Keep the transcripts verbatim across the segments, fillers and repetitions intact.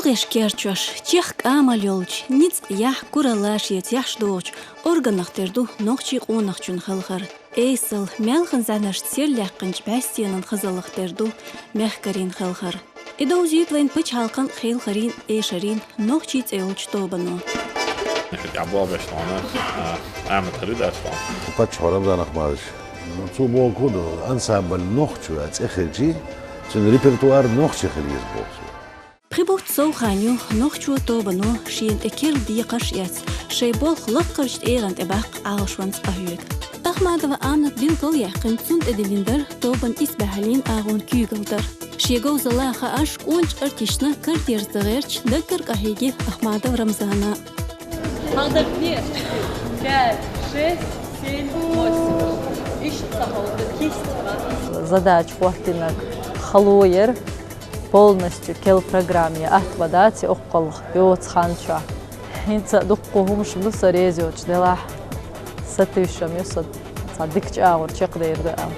Дуккхеш керчош, чехка амал йолча, ницкъ яхь куралла шеца яхьаш дохуча органах тера ду нохчий къонахчун халхар. Эсала маьлхан зӀанаршца серлаьккхинча бӀаьстенан хазалах тера ду мехкарийн халхар. И довзуьйту вайна пачхьалкхан, хелхарийн, эшарийн нохчий цӀе йолча тобано. Хьа тӀехь болх беш тхона, а, амат хир дац тхона. Паччахьо Рамзан Ахмадович, ну, цо боху ду, ансамбль нохчо цӀе хилчий, цуьнан репертуар нохчий хила еза боху цо. Пхи бутт сов хан ю, нохчо тобано шена тӀе керла декхарш а эцна, шайн болх лакхарчу тӀегӀан тӀе баккха Ӏалашонца къахьоьгу. Ахмадова Анната билгал а яьккхина, цунна тӀедиллина дара тобанан исбаьхьаллин агӀон куьйгалла дар. Шен говзалла хууш, кӀончу артисташна кара терза дан гӀерташ, даггара къахьийги Ахмадов Рамзана. Хьалдагни. Пять, шесть, семь, восемь. Иштта ца хьалда кисть. Задача хӀоттийнарг хало яра, полностью керла программа атта ма дац, оккхул йоцу хан чохь. ХӀинца а дуккха хӀумаш ду со реза йоцуш, делахь сатуьйсуш ю со, цхьа дика чӀагӀо чекхдер ду аьлла.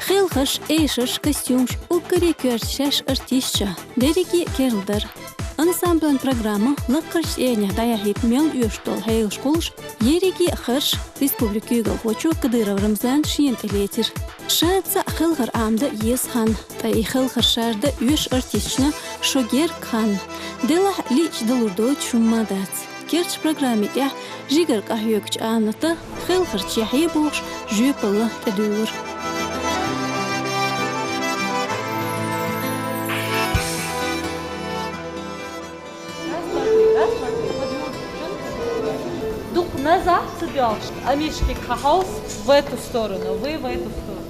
Хелхарш, эшарш, костюмаш, уггаре коьрта шаьш артисташа, дерриге а керла дара. Ансамблан программа лакхарчу тӀегӀанехь дӀаяхьийта мел оьшуш долу хьелаш кхуллуш, ерриге а харш республикан куьйгалхочо Кадыров Рамзана шена тӀе лецира. Ша цхьаъ хелхар Ӏамадан еза хан, ткъа и хелхар шарда оьшу артисташна шо герга хан. Делахь а лиъча далур доцуш хӀумма дац. Керчу программи тӀехь жигара къахьоьгучу Анната хелхарчу яхье бохуш жоьпалла тӀедуьйлура. Дукха назад ца доьлхуш, а мишкиг хьан хьовса в эту сторону, вы в эту сторону.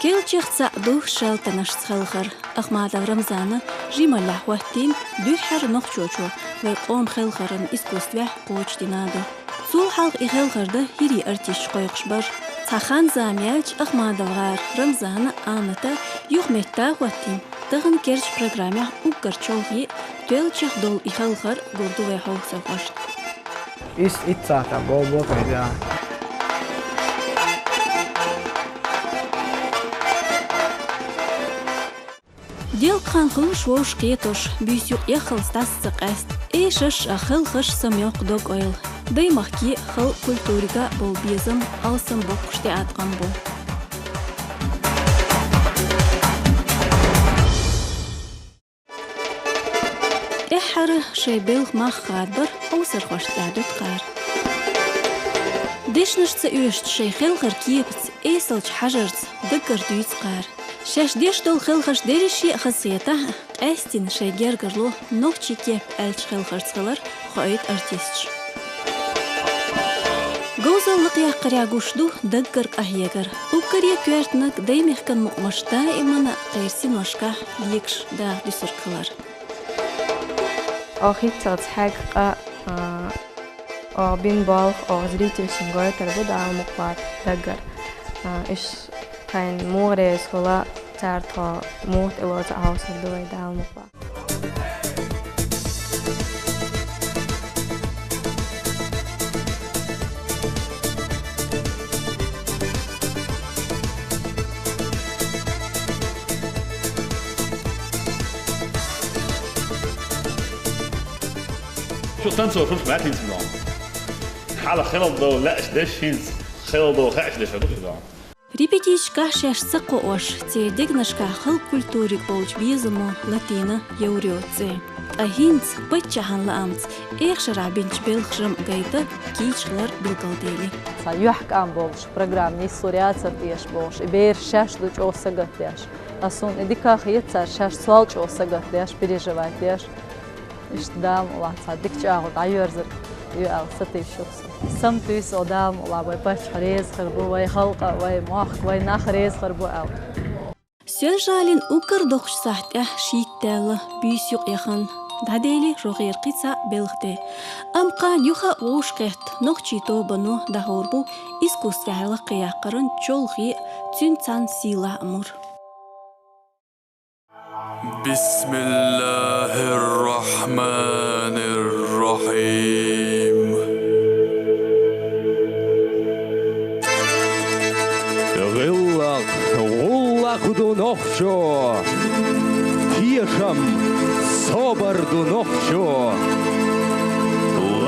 Керлачех цхьаъ ду шалта нашца хелхар. Ахмадов Рамзана жималлехь хӀоттийна дуьххьара нохчочо вайн къоман хелхаран искусствехь кхочушдина ду. Цул хьалха и хелхар дан хӀирийн артисташ кхойкхуш бара. Цхьа хан-зама яьлча, АхмадовгӀара Рамзана а, Анната а юха метта хӀоттийна, тахана керчу программехь уггар чолхе а, тоьллачех долу и хелхар гур ду вайн хьовсархошна. Иштта итт сахьтехь болх бо кхайда. Делкъа хан хуьлуш вовшахкхетош, буьйса юкъ яххалц дӀаса ца къаьста, эшарш а, хелхарш а самайоккху дог-ойла. Даймахке а, халкъан культурига а болу безам алсам боккхуш тӀеӀаткъам бу. ТӀаьххьара шайн белхан мах хадабар хьовсархошна тӀехь дуьту кхара. Дешнаш ца оьшучу шайн хелхаран кепаца, эсалчу хьажарца даггара дуьйцу кхара. Шаьш деш долу хелхарш дерриге а хазахетахь а, къаьстина шайн гергарло нохчийн кеп аьллачу хелхарца хилар хоуьйту артисташа. Говзалла лакхаяккхарехь гуш ду даггара къахьегар. Уггаре коьртаниг даймехкан мукъамаш даимана а кхеран синошкахь легаш даха дуьсург хилар. Оха хӀинццалц хьаьгга къа, а, оха бина болх оха зрительшна гойтар бу, Дала мукъ лахь, даггара. А, уьш тхайна муха реза хуьлу, цара тхо муха тӀелоцу а хьовсур ду вай, Дала мукъ лахь. Шу танцор хӀумаш баьтта хӀинца ма. Хьала хилла долу лаьаш деш хӀинца, хилла долу хаьаш деш ду шу. Репетицешкахь шаьш ца кхоош, церан дегнашкахь халкъан культуриг болчу безамо латийна Евроца цӀе. Ткъа хӀинца паччахьан лаамца, эха шарахь бинчу белхан жамӀ гайта кийча хилар билгалдели. Цхьа юьхькӀам болуш, программа нислур яцара теша бохуш, и бераш шаьш ду чӀогӀа сагатдеш. Ас хӀунда и дика хета, цара шаьш сол чӀогӀа сагатдеш, переживать деш. Иштта Дала мукъ лахь, цхьа дика чӀагӀо дӀайоьрзург ю аьлла сатуьйсуш ю со. Саматуьйсу со, Дала мукъ лахь, вай паччахь реза хир бу, вай халкъ, вай мохк, вай нах реза хир бу аьлла. Соьлжа-ГӀалин уггар доккхачу сахьтехь шийтта даьлла, буьйса юкъ яхана, дӀадели рогӀера кхин цхьаъ белхан де. Амма кхана юха а вовшахкхетта, нохчийн тобано дӀахьур бу искусствехь лакхаяккхаран чолхе а, цуьнца цхьаьна сийлахь а мур. بسم الله الرحمن الرحيم. ГӀиллакх, гӀуллакх ду Нохчо, тешам, собар ду, нохчо.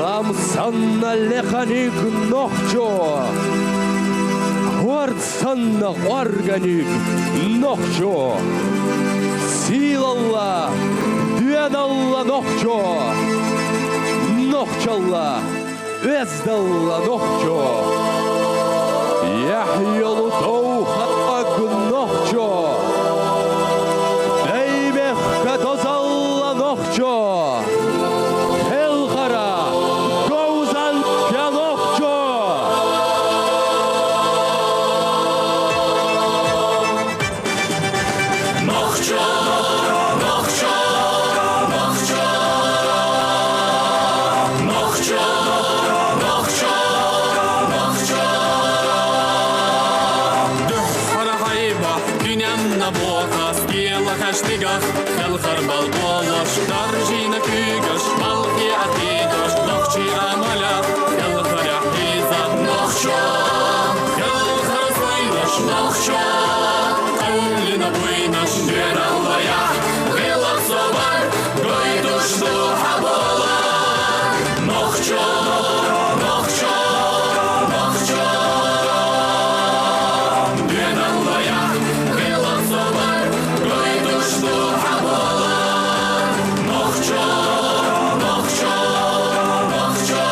Лам санна лекханиг, нохчо. Хорд санна кӀорганиг, нохчо. Сийлалла, доьналла, нохчо. Нохчалла, оьздалла, нохчо. Яхь йолу довха дог, нохчо. Даймехка дозалла, нохчо. Хелхара говзанча, нохчо. Нохчо, нохчо, нохчо, нохчо, нохчо, нохчо. Дуьххьара хьайба дуьненна бохас, кела хаш дигах, хелхар бал болаш, даржийна куьйгаш, балхе атидаш, нохчий амалях, хелхаря хьийза, нохчо, хелхар суйнаш, нохчо. Кхоьллина буйнаш, доьналлаях, гӀиллакх собар, гойтуш ду хьан болар. Нохчо, нохчо, нохчо. Доьналлаях, гӀиллакх собар, гойтуш ду хьан болар. Нохчо, нохчо, нохчо.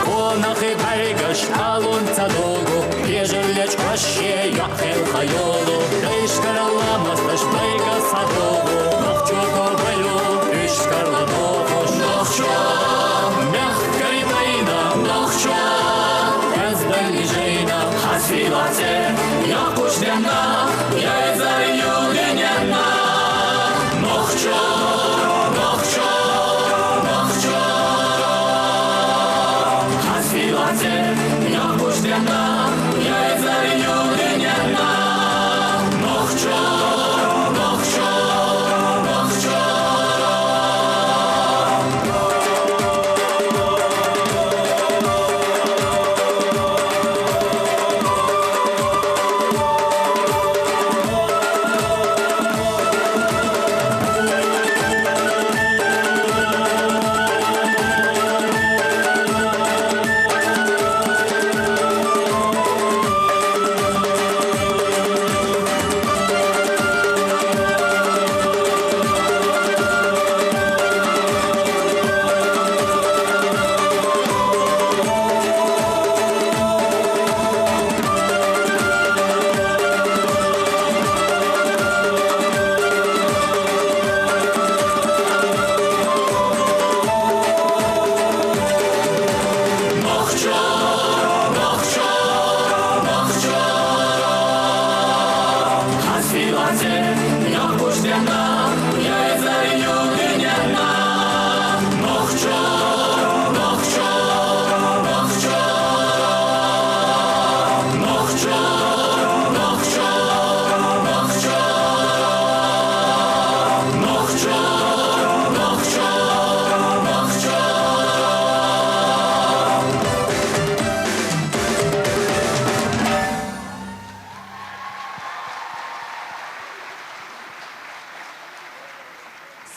Къонахий бӀаьргаш алун ца догу, кежаллечу ваще йоӀ хелха йолу, дайшкаралла мосташ байга схьадогӀу, нохчо тобайо, уьш карла дохуш, нохчо, мехкарий байна, нохчо, оьздалли жайна, хьан сийлахь цӀе яккхуш денна, яйзар ю дуьненна. Нохчо, нохчо, нохчо. Хьан сийлахь цӀе яккхуш денна, яйзар ю дуьненна. Нохчо, нохчо, нохчо.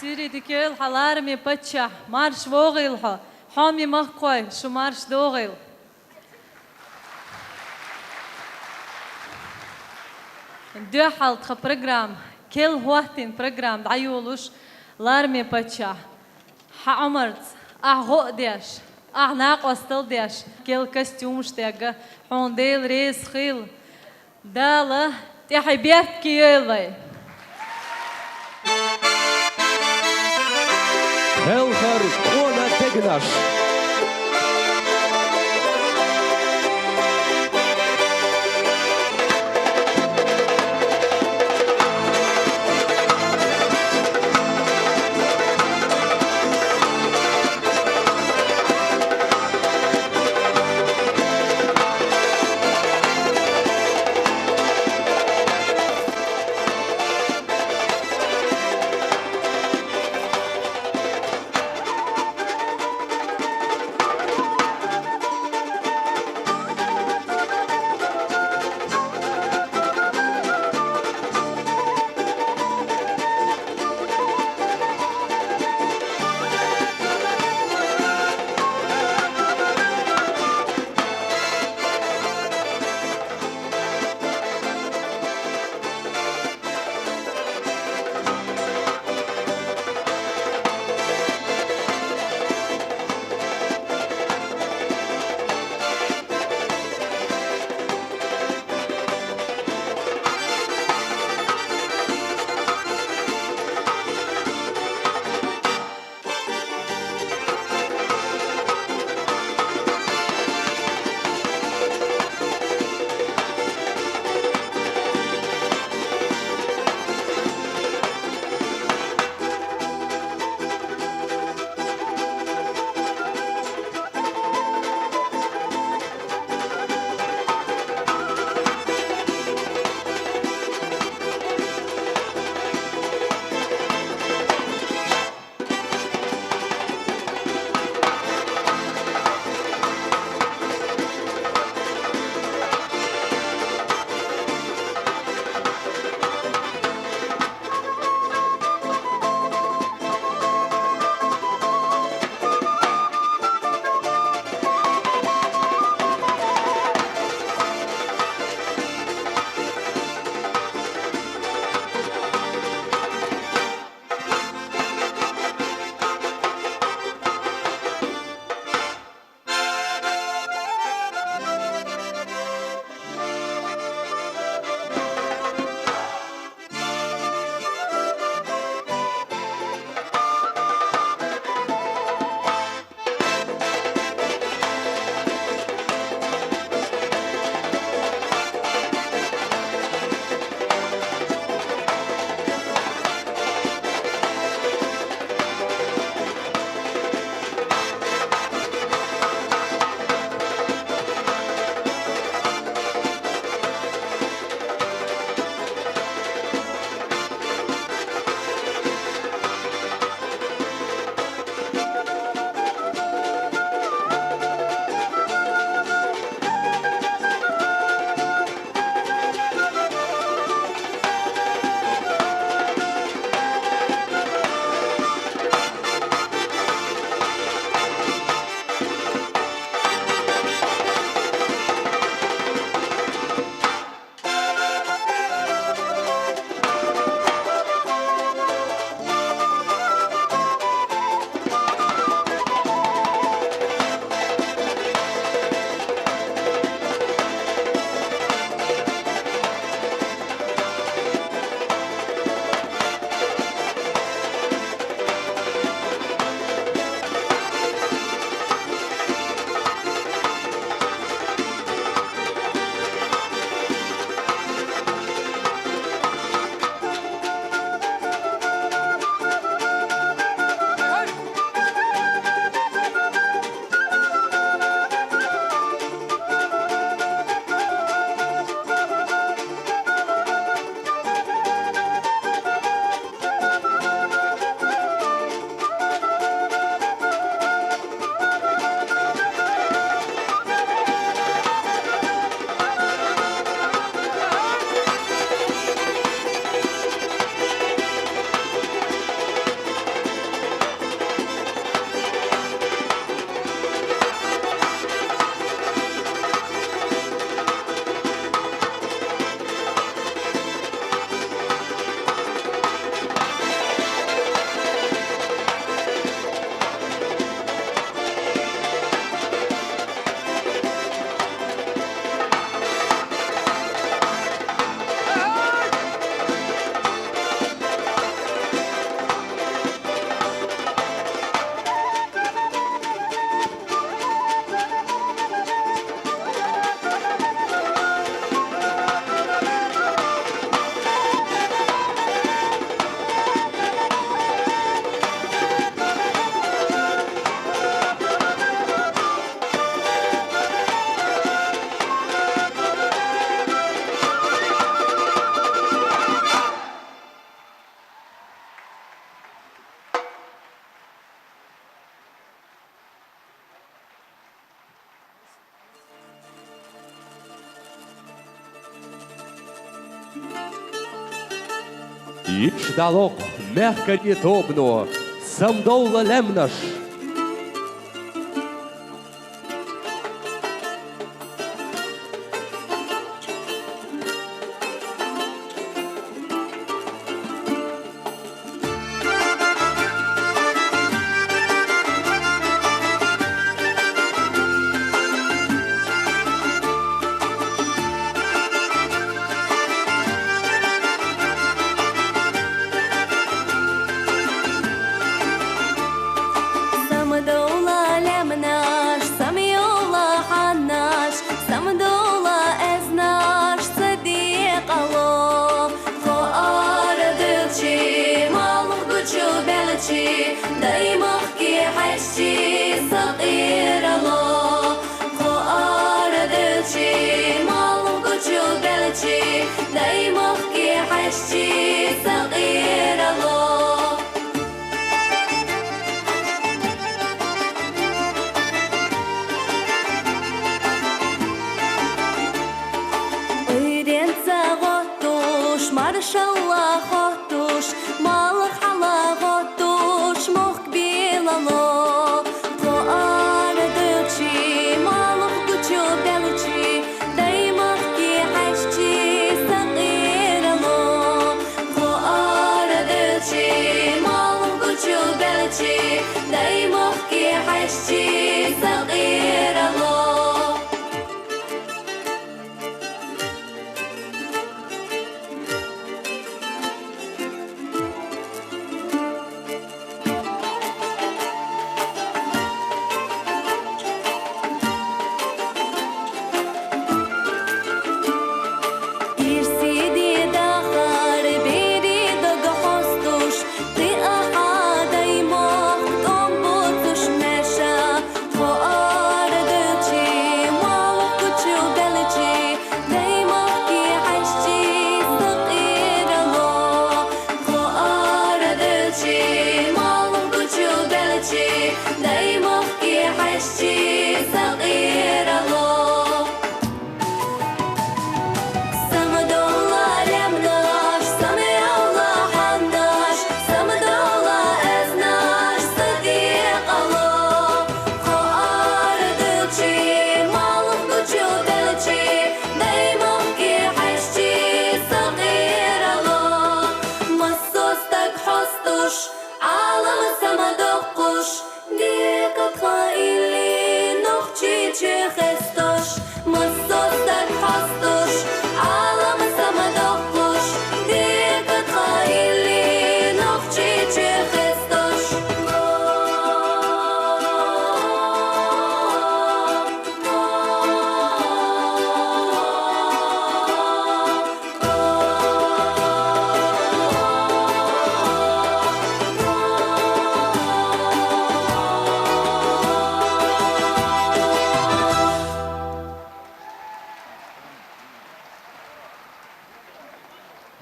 Сири дикел хьалараме паччахь, марш вогӀийла хьо, хьоме махкахой, шу марш догӀийла. Дуьххьал тхан программа, кел хӀоттийна программа дӀайолуш, лараме паччахь, хьан Ӏумарца, ахь гӀо а деш, ахь накъостал а деш, кел костюмаш дегга, хьуна Дела реза хила. Дала тӀаьхье беркате йойла вай. Хелхар къона дегнаш. Йиш далокх мехкарий тобано, самадовла лаьмнаш. Самадовла лаьмнаш, самайовла хьаннаш, самадовла аьзнаш са декъало. Тхо араделча, малх гучабелча, дай мехка хьежача са къерало. Тхо араделча, малх гучабелча, дай мехка хьежача са къерало. Къуьйренца гӀоттуш, маршалла хоттуш, малх хьалха гӀоттуш, мохк белало. Тхо араделча, малх гучабелча, дай мехка хьежача са къерало. Тхо араделча, малх гучабелча, дай мехка хьежача са къерало. Ирсе де дахар берий дог хьоастуш, тӀехьа дай мохк тӀом боацаш маьрша. Тхо араделча, малх гучабелча, дай мехка хьежача са къерало. Тхо араделча, малх гучабелча, дай мехка хьежача са къерало. Самадовла лаьмнаш, самайовла хьаннаш, самадовла аьзнаш са декъало. Тхо араделча, малх гучабелча, дай мехка хьежача са къерало. Массо стаг хьоастуш, Ӏалам самадоккхуш, дика тха илли Нохчийчу хестош. Массо стаг хьоастуш, Ӏалам самадоккхуш, дика тха илли Нохчийчу хестош.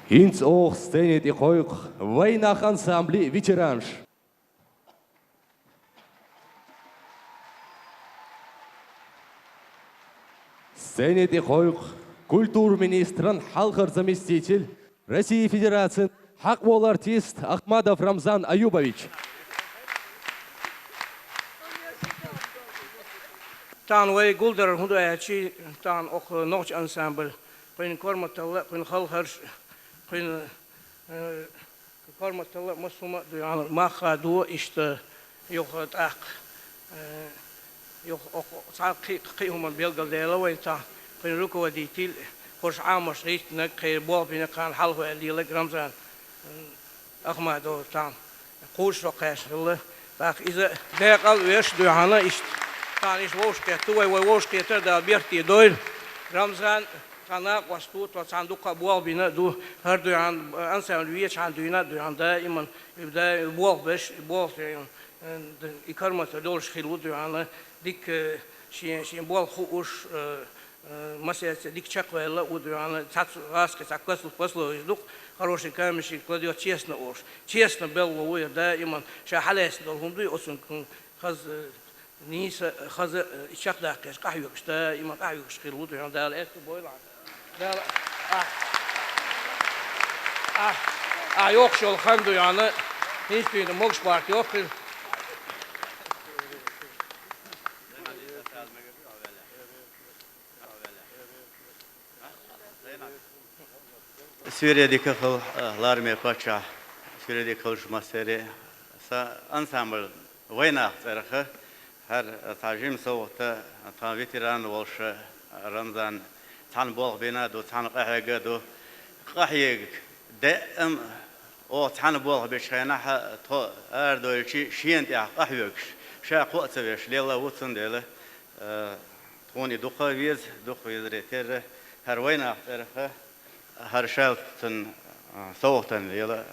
ХӀинца оха сцене тӀе кхойкху «Вайнах» ансамблин ветеранаш. Сцене тӀе кхойкху культура министран хьалхара заместитель, Россия Федерацин хьакъ волу артист Ахмадов Рамзан Аюбович. Тахана вай гулдар хӀун ду аьлча, тахана оха нохчийн ансамбль, кхуьнан корматалла, кхуьнан хелхарш, кхуьнан, э, корматалла, массо хӀума а ду, яхана, мах а ду, иштта, юха тӀаккха, э, юха оха цхьа кхин, кхин хӀуманна билгалдаьлла вайн тахана, кхуьнан руководитель, хӀорш Ӏамош гӀиттинарг, кхеран болх бинарг, кхана хьалхаваьлла леларг Рамзан, э, Ахмадов тахана кхузза шо кхаьчна хилла. ТӀаккха иза декъал а веш ду, яхана, иштта. Тахана иштта вовшахкхетта вай, вай вовшахкхетар Дала берте дойла. Рамзан тхан накъост ву, тхо цхьаьна дуккха а болх бина а ду. ХӀара ду, яхана, ансамбль веча хьан дуьйна а ду, яхана, даиман, даим болх беш, болх, э, и корматалла долуш хилла ву, ду, яхана, дика, э, шен, шен болх хууш, э, Э, масеца дика чекхваьлла а ву, ду, яхана, цхьацца гӀазкхи цхьа касл-, пословица ду-кх: «Хороший камешек кладёт честно», олуш. Честно белло ву и даиман, ша хьалаьцна долу хӀума дуй, оцунга хаза, э, нийса, хаза, э, и чекхдаккхеш, къахьоьгуш, даиман къахьоьгуш хилла ву, ду, яхана, Дала аьтту бойла хьан. Дала, ахь, ахь, Ахьа йоккхуш йолу хан ду аьлла, хӀинца дуьйна могуш барт йоккхуьйту. Суьйре дика хуьлда, лараме паччахь, суьйре дика хуьлда шу массаьрга. Сан ансамбль «Вайнах» цӀарах хӀара цхьа жима совгӀат тхан ветеран волуш Рамзана цхьаьна болх бина а ду, цхьаьна къахьегна а ду. Къахьега даим оха цхьаьна болх бечу хенахь, тхо арадевлча шена тӀехь къахьоьгуш, ша кхоъ ца веш лелла ву, цундела, э, тхуна и дукха веза, дукха везаре терра, хӀара «Вайнах» цӀарах хӀара шаьлта цунна, а, совгӀатана лела.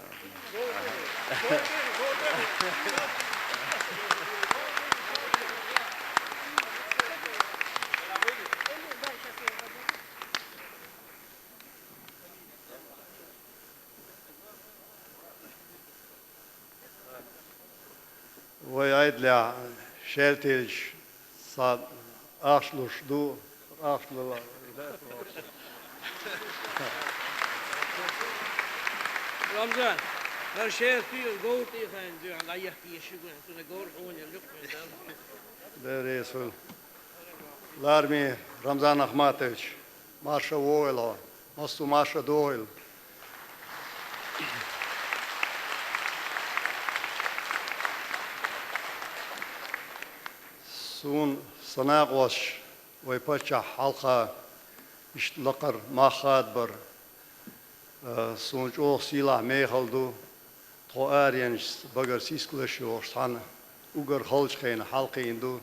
Вай Ӏедалехь шаьлтелча, цхьа ахча луш ду, ахча лала. Рамзан, хӀара шаьлта говра тӀе а хайна, дуьхьал дӀаехкийша, цуьнан говра хьуна юкъа. Дела реза хуьлда. Лараме Рамзан Ахматович, марша вогӀийла хьо, массо а марша догӀийла. Суна сан накъосташа, вай паччахь хьалха иштта лакхара мах хадабар, а, суна чӀогӀа сийлахь мехала ду. Тхо аренашца багара сискалаш йохуш цхьаьна уггар халачу хенахь хьалакхиъна ду.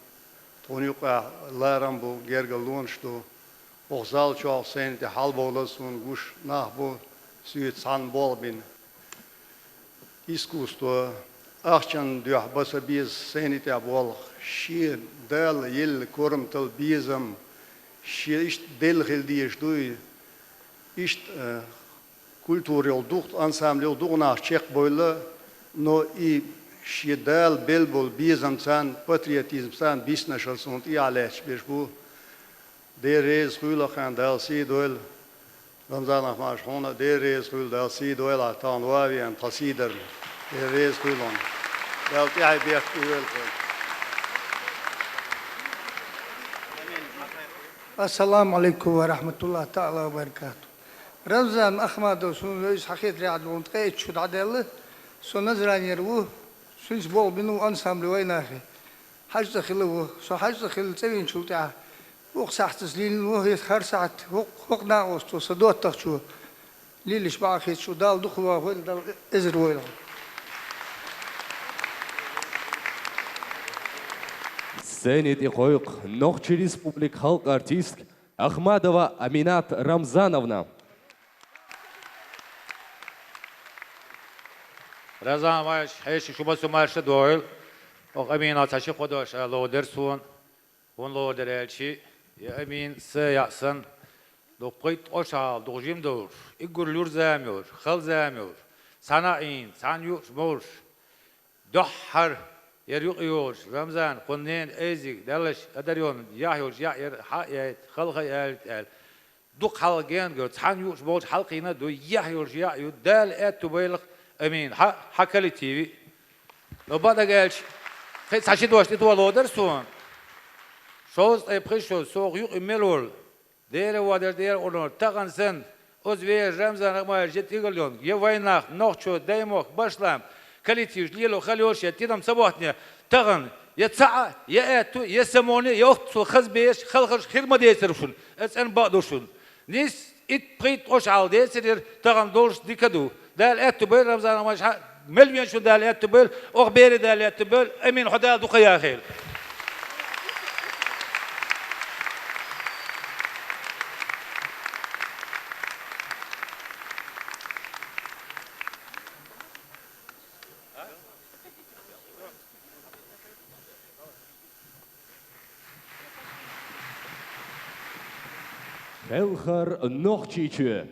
Тхуна юкъахь ларам бу, гергарлонаш ду. Оха зал чохь сайна тӀе хьалабовла суна гуш нах бу, соьца цхьаьна болх бина. Искусство, ахчанна дуьхьа бан ца беза сайна тӀехь болх, шен Дала елла корматалла, безам, шен иштта делла хила дезаш дуй, иштта, э, культура йолу дукха, ансамбль йолу дукха нах чекхбевлла, но и шен Дала белла болу безам царна, патриотизм царна биснарш суна тӀехь лаьтташ берш бу. Дела реза хуьлда хьуна, Дала сий дойла. Рамзан Ахматович, хьуна а Дела реза хуьлда, Дала сий дойла, тахана ван а веана тхан сий дарна. Дела реза хуьлда хьуна. Дала тӀаьхье бехк а йойла хьуна. Ассаламу алейкум ва рахматуллахи таала ва баракату. Рамзан Ахматов, суна вевза хьан хетарехь, ткъе итт шу дӀадаьлла, со Назранера ву, цуьнца болх бина ву ансамбль «Вайнахе». Хьаьж цӀа хилла ву. Со Хьаьж цӀа хилла цӀа винчул тӀаьхьа, вукху сахьтаца лелийна ву, хӀара сахьт вукху, хӀокху накъосто, сан доттагӀчо лелош бакъахьа хеташ ву. Дала дукха вахавойла, Дала эзар войла. Сцене тӀе кхойкху Нохчийн Республикан халкъан артистка Ахмадова Аминат Рамзановна. Рамзан Ахматович, хьеший, шу массо а марша догӀийла. Оха Аминах цхьа ши-кхо дош ала ловр дара суна. ХӀунда ловр дара аьлча, я Амин, са яа санна, дукха пхийтта-ткъа шо хьалха дукха жима долуш, уггар луьра зама йолуш, хала зама йолуш, цхьана а ийна, цхьана юург а молуш, дуьххьара яра юкъа йогӀуш, Рамзан, кхунна ненан айзига, Далла адарйонна яхь йолуш яа яра, хьа а яйта, хала ха а ялийта аьлла. Дукха хьалха гена гора, цхьана юург а молуш хьалакхийна а ду, яхь йолуш яа а ю, Дала аьтту бойла-кх, Амин, хьан а, хьан коллективе а. Но бакъдерг аьлча, кхин а цхьа ши дош тӀе тоха ловр дара суна. Шовзткъе пхи шо, со оха юкъа мел волу, Дера вадарш, Дера къинойх, тахана санна, оцу вешан Рамзан Ахматович я тӀегӀолонга, я «Вайнах», нохчо, даймохк, башлам, коллективаш лело хала йолуш я тидам ца боттане, тахана я цхьаъ, я аьтту, я самоне, я оццул хаза бешаш, халхарш хир ма децара шуна, аса цӀена бакъ ду шуна. Нийса итт-пхийтта-ткъа шо хьалха децарера, тахана долуш дика ду. Дала аьтту бойла, Рамзан Ахматович, хьан мел вен шуна Дала аьтту бойла, оха бере Дала аьтту бойла, Амин, хьо Дала дукха яхийла. Хелхар Нохчийчоь.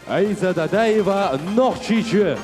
Айза Дадаева, Нохчийче.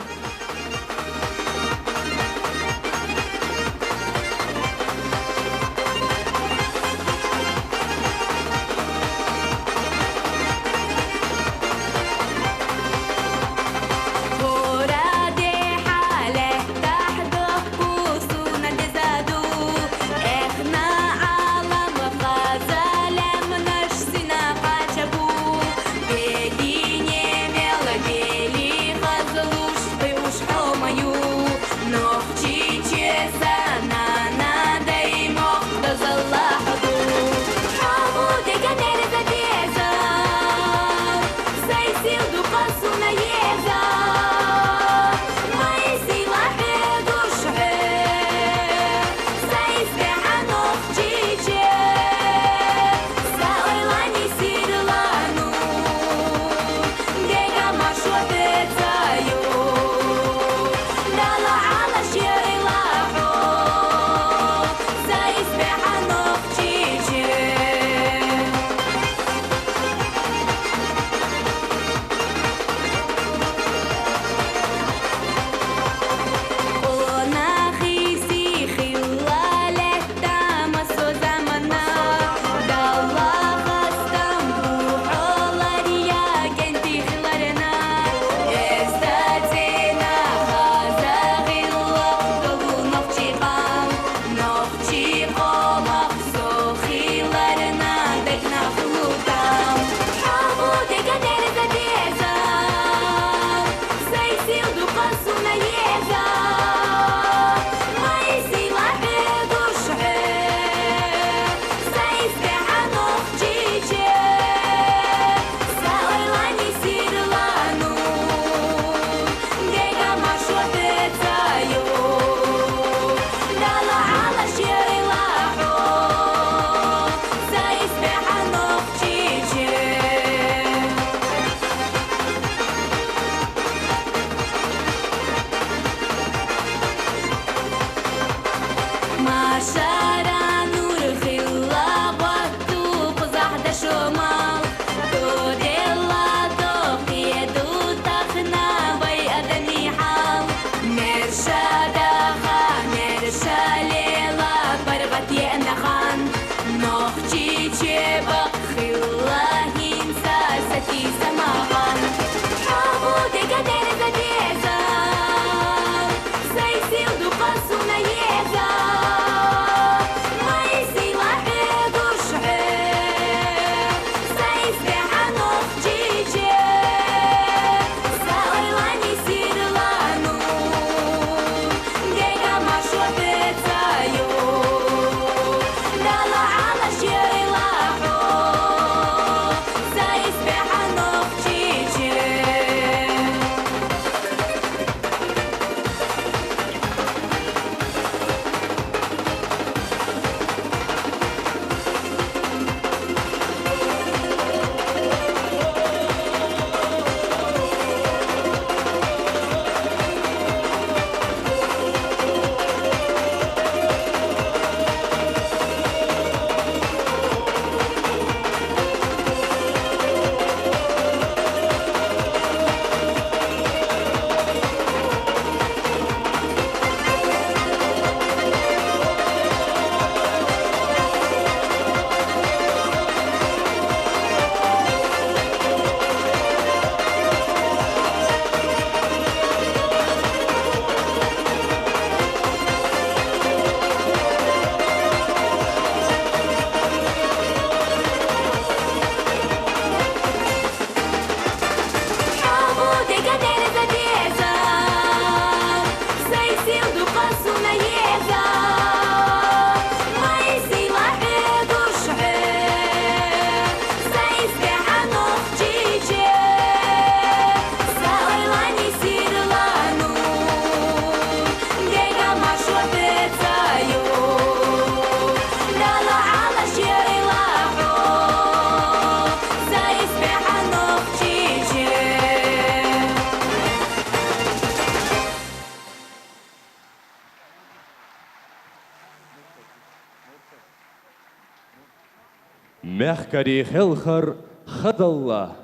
Мехкарий хелхар хадалла.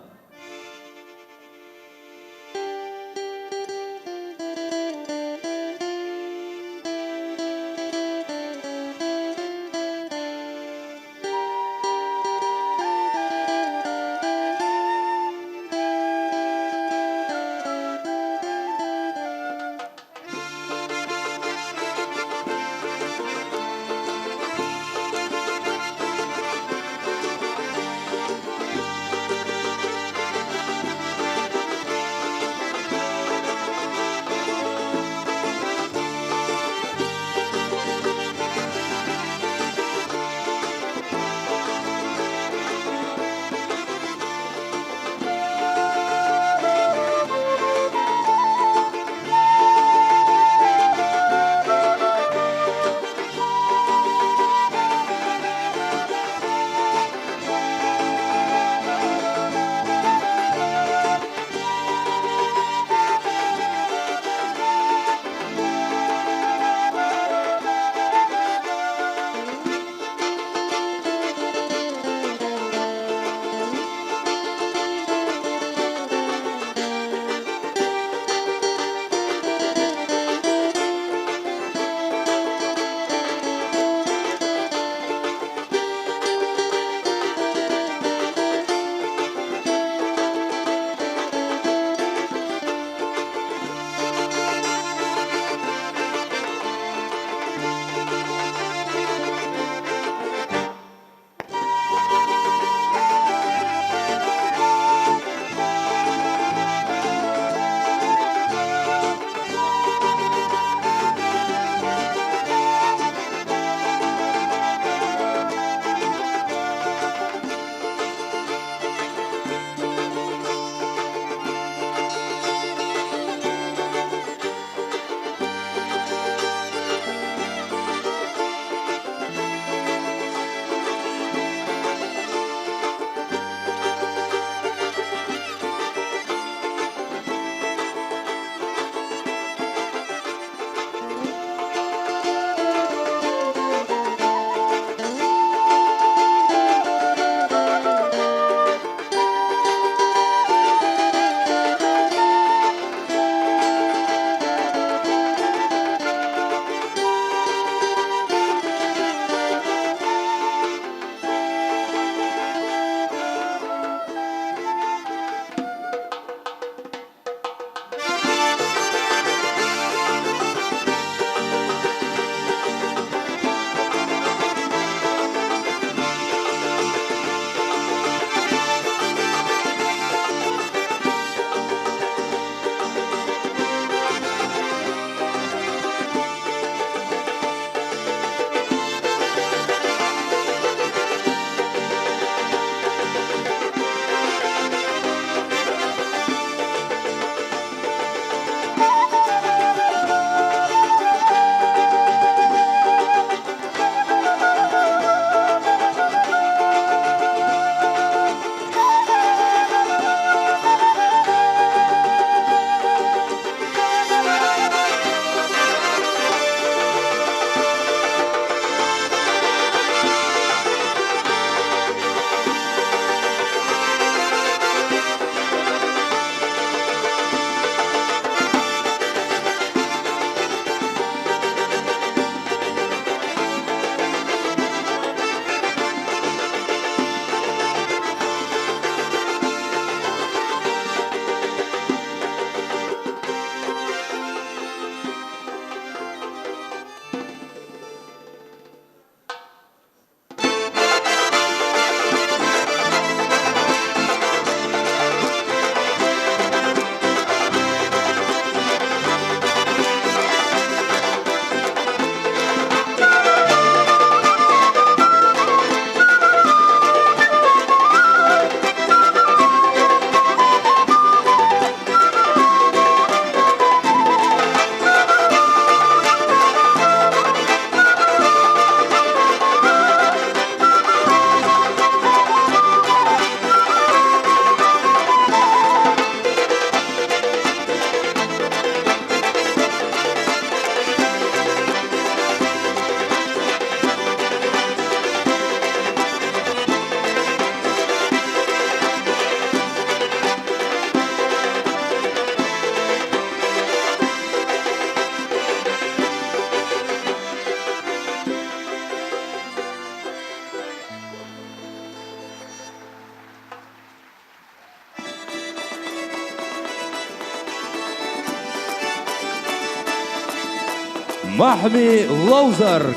Махьми ловзарг.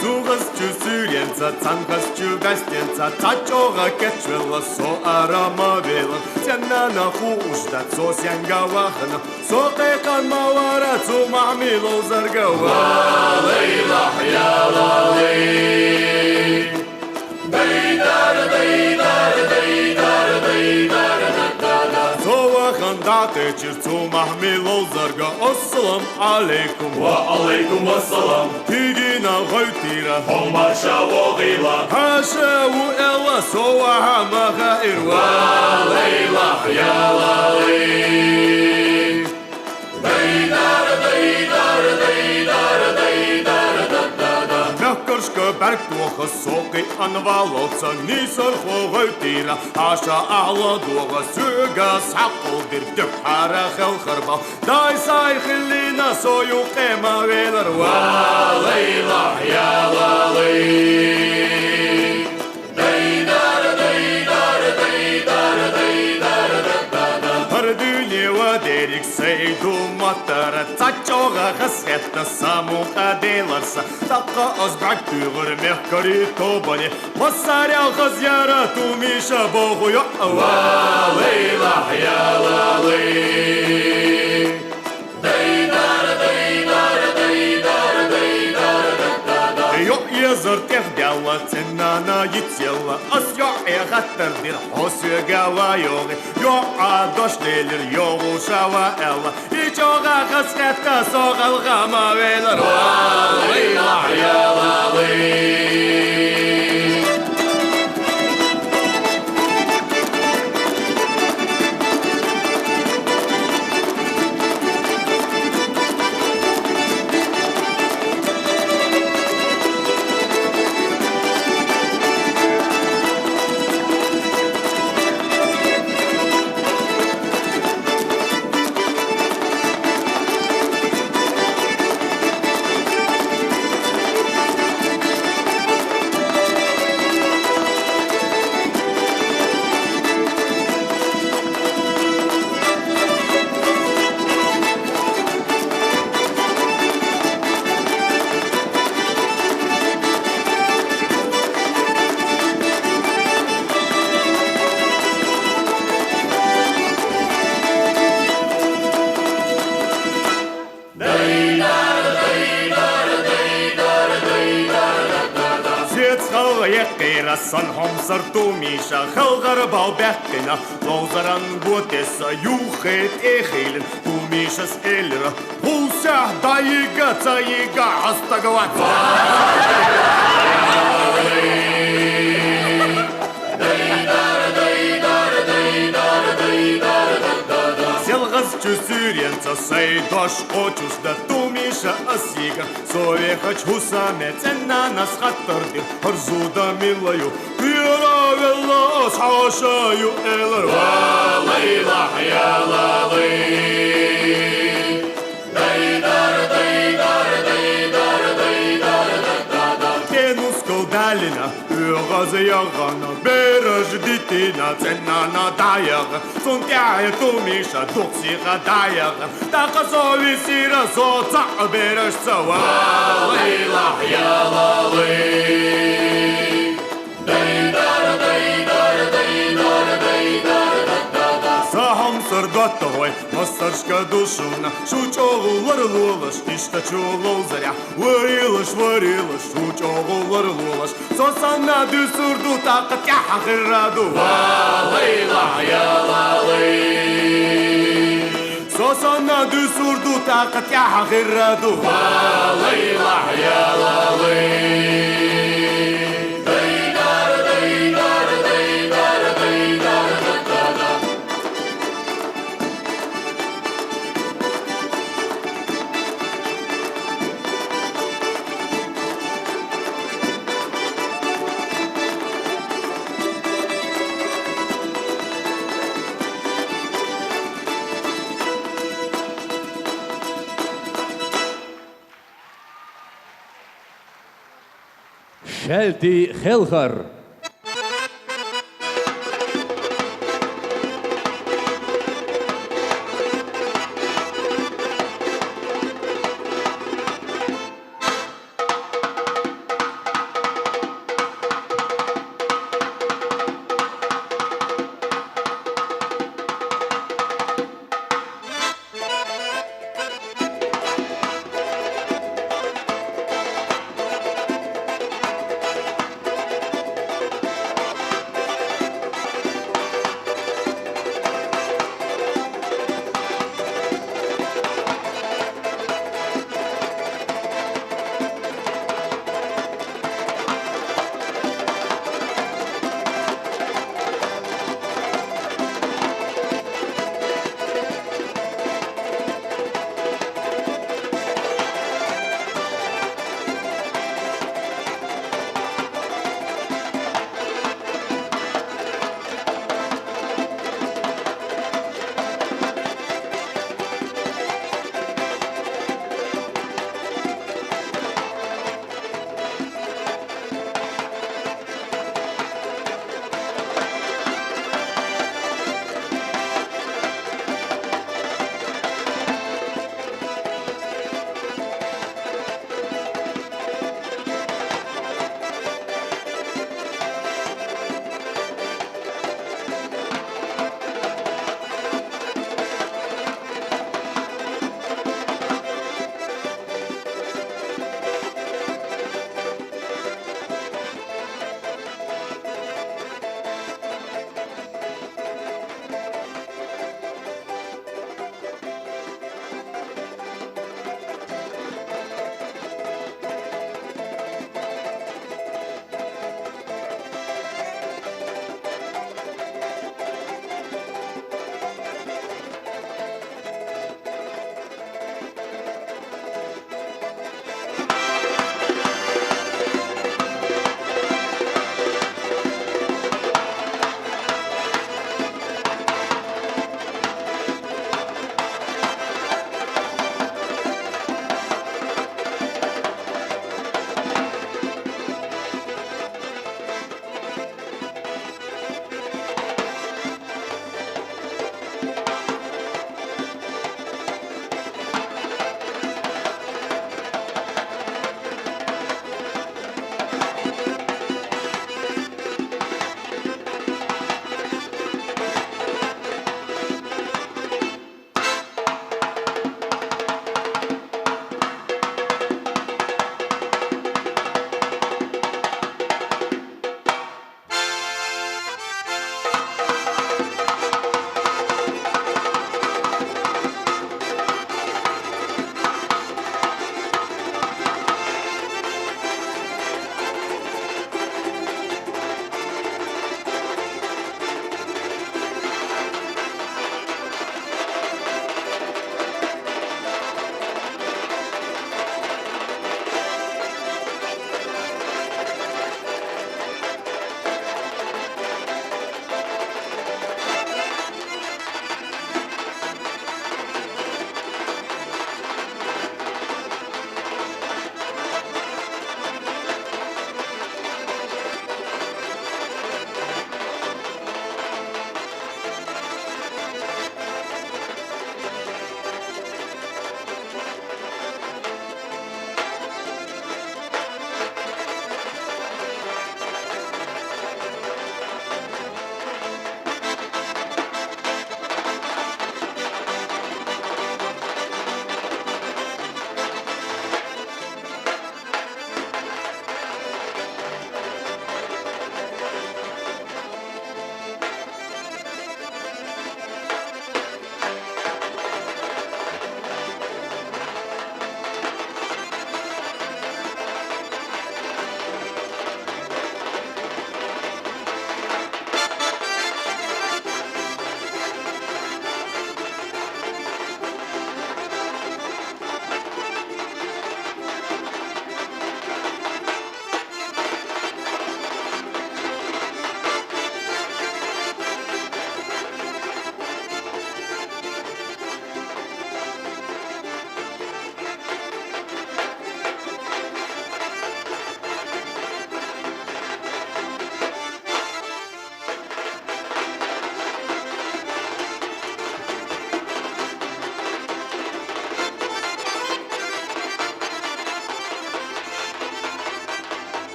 Цугас чу сүүрэнцэ, цангас чу бэстэнцэ, цачога кэчвэла со арама вэлэн. Сэнэнэ хуушта со сэнгэ вахана, со кэкан мавара, цу махьми ловзарга валэй лахьялалэй. Со вахан датэ чир цу махьми ловзарга. Ассалам алейкум. Ва алейкум ассалам. Тигина гойтира. Хомбаша вогила. Хаша у эла со ваха маха ир. Валэй лахьялалэй. Мехкаршка бэрк туха сокъи анвалоца, нисар хогой тира, аша ахла дуга, сюга сакъул дир, дюк хара хэл харбал. Дай сай хиллина сою къема велар, валэй лахьялалэй. Пардюнева дэрик сэй думатара, цачога хасхетта самуха деларса. Такъа азбак тюгүр мехкари тобани. Масарял хазяра тумиша богуё. Валэй лахьялалэй. Ё, езэр тех дяла, ценна на ицела, ас ё, э, хаттар дир, хосуга ва ёги, ё, а, дош делир, ё, гушава эла, и чога хасхетта согал гама велар, валэй лахьялалэй. Сец халга яккира сан хомсар тумиша, халгар бал бяхтина, лозаран готеса, юхет эхилин, тумишас элира, хуся дайга, цайга, астагават. Селгас чусуренца сай дош очус да тумиша асига. Совехач хусаме ценна нас хаттарди. Харзуда милаю. Пиравелла ас хашаю элэр. Валай лахьялалай. Тенускал далина, угъаз ягъана, бераж дитина, ценана даяг, сунтяя тумиша, духсиха даяг, така совисира соца бераж сава. Валай лахьялалай. Сахам сырдатта гой, масаршка душуна, шучогу ларлулаш, иштачу лолзаря, варилаш, варилаш, шучогу ларлулаш, сосана дюсурду такъат яхахираду. Валай лахьялалай. Сосана дюсурду такъат яхахираду. Валай лахьялалай. Kelti Xelxar.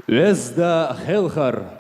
Везда хелхар.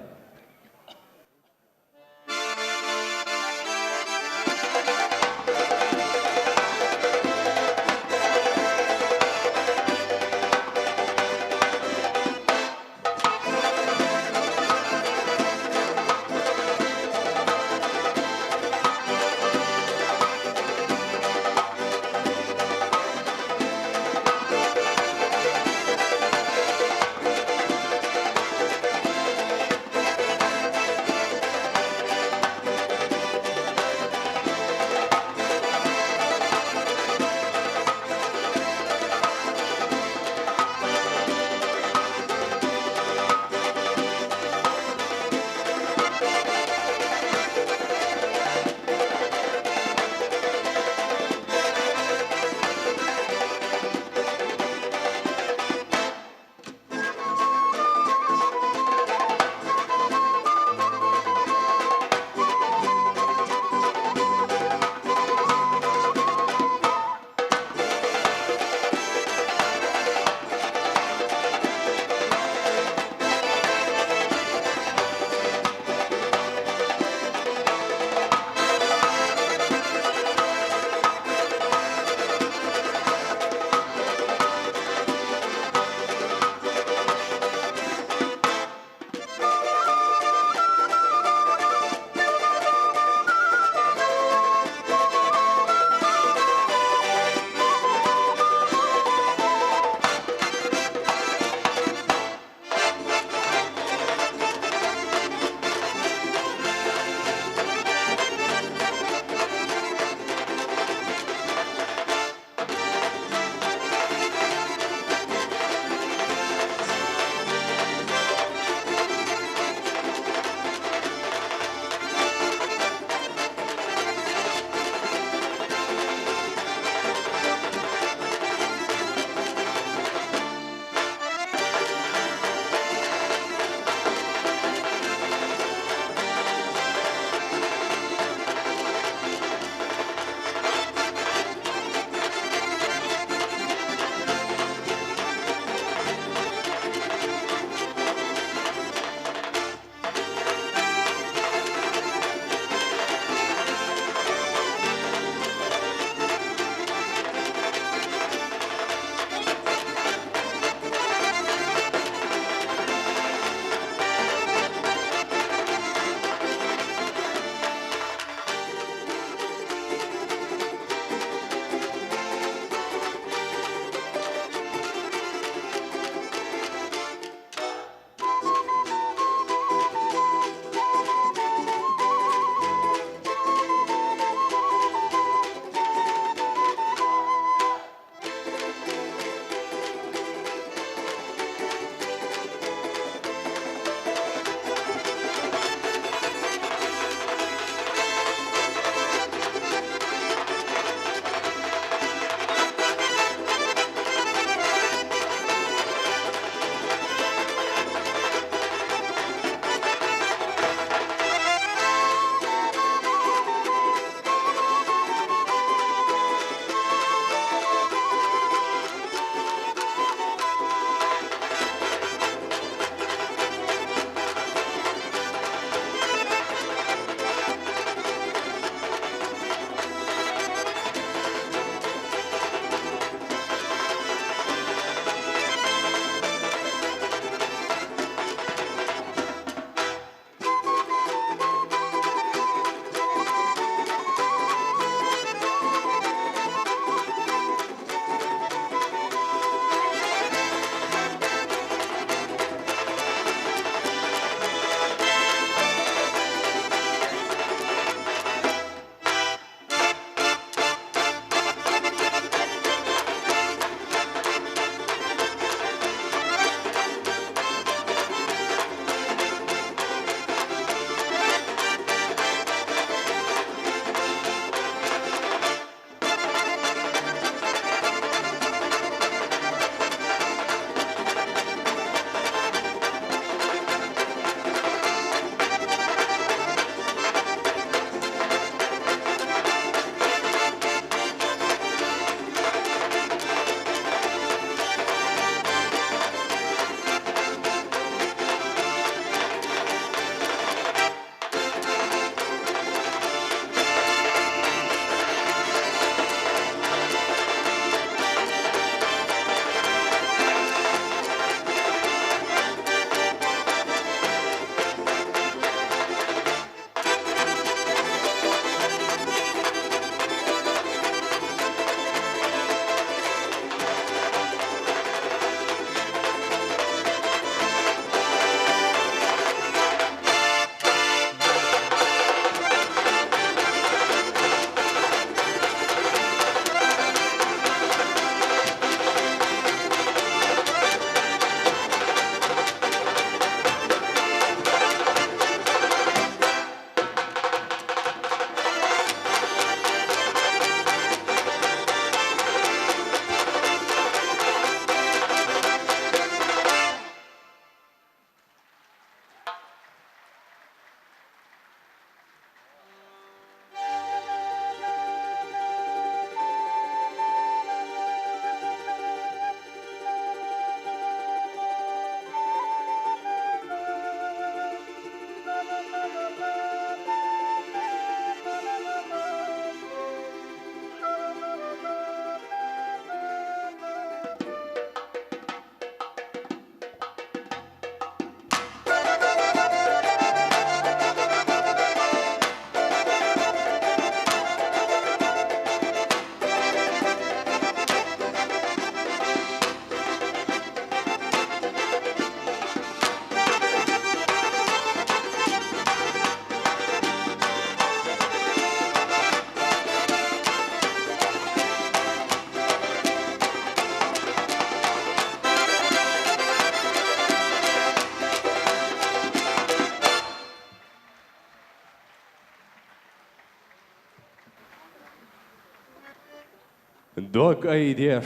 Дог айдеш,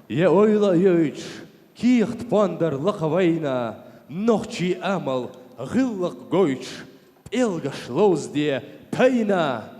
е ойла а йойтуш, кехат пондар лакха вайна, нохчий амал, гӀиллакх гойтуш, пӀелгаш ловзаде тайна.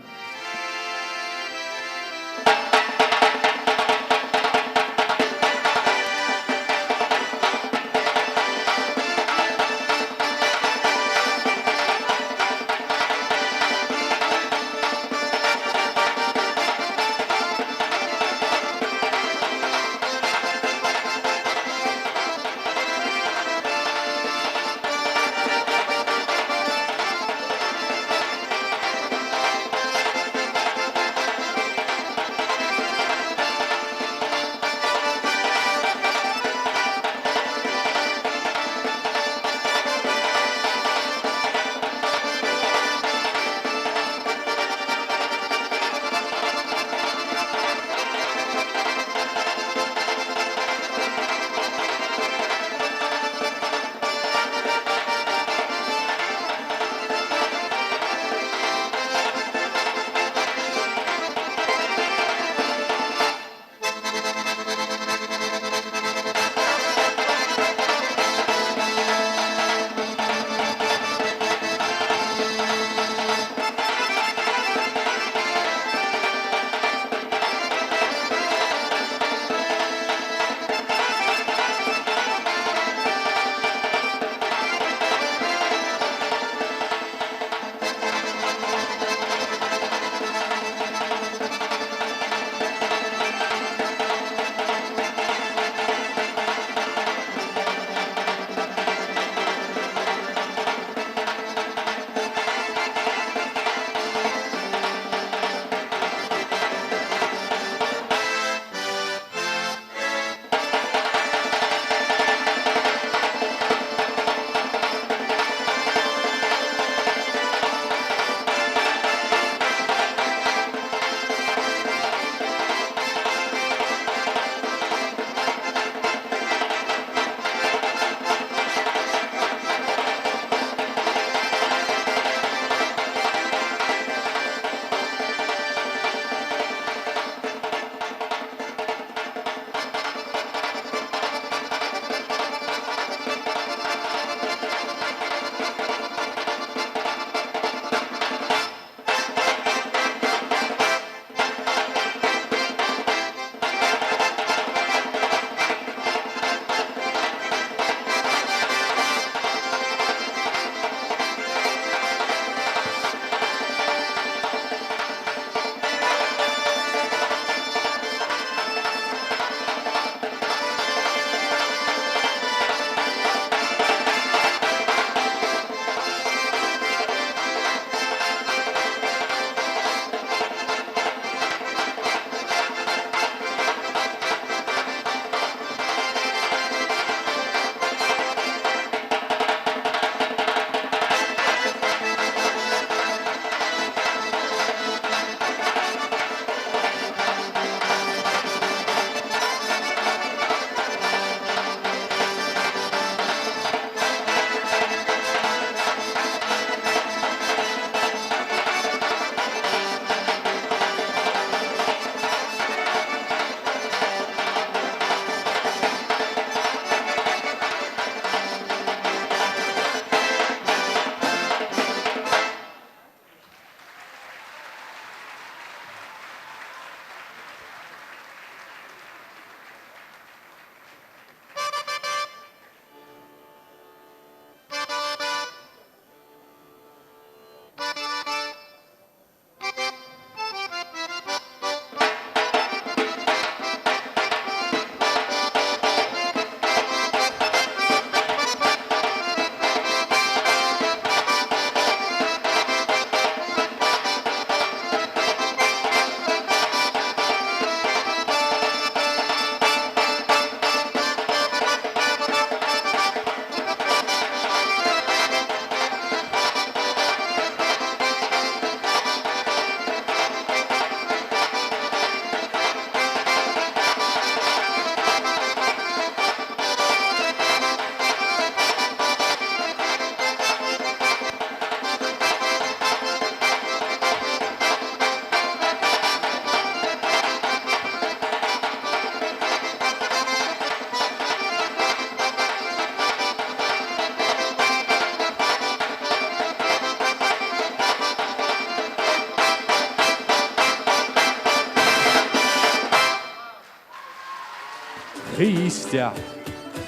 Истя.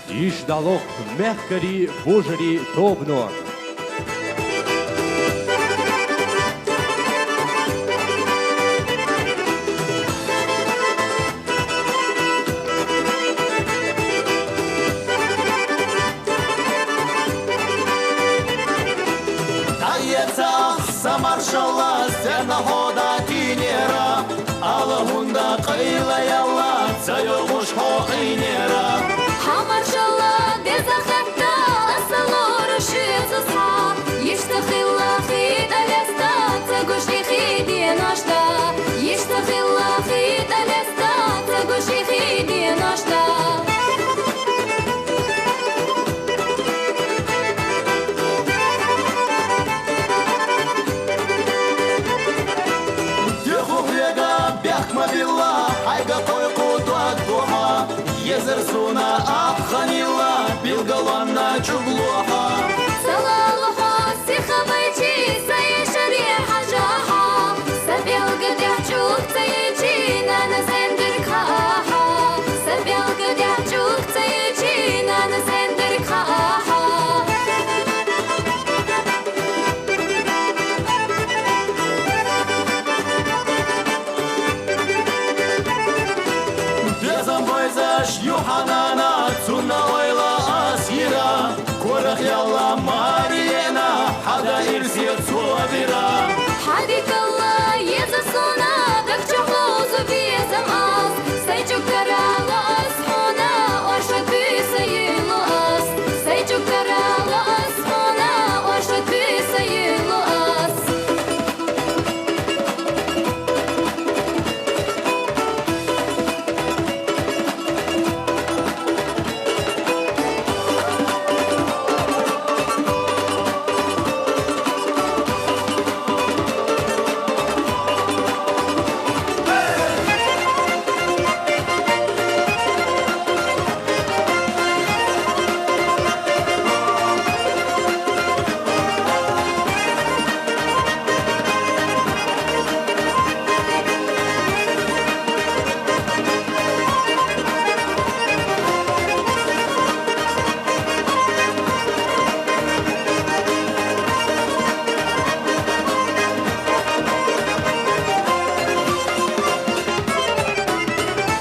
Ишдалох мехкарий бужарий тобно. Дайеца са маршалла, сенна хода тинера, ала хунда къайла ялла, ца йогуш хо инера. Хамаршалла, деза хатта, асалора шицуса, ишта хилла хидалеста, ца гушти хидиношта, ишта хилла хидалеста, ца гушти хидиношта. Деху хвега бяхма билла, айга кой кутуа духа. Езер суна абханила, билгаланна чуглуха. Салалуха сихабайчи, сай шари хажаха. Сабелга дяхчук цайчи, нана зендер каха. Сабелга дяхчук цайчи, нана зендер каха. Безам вайзаш Юханана, цунна ойла асира, корах ялла Мариена, хада ирсия цуавира. Хадикалла еза суна, дакчахлозу безам ас, сайчук карала ас хуна, орша туй сайилу ас, сайчук карала ас хуна, орша туй сайилу ас.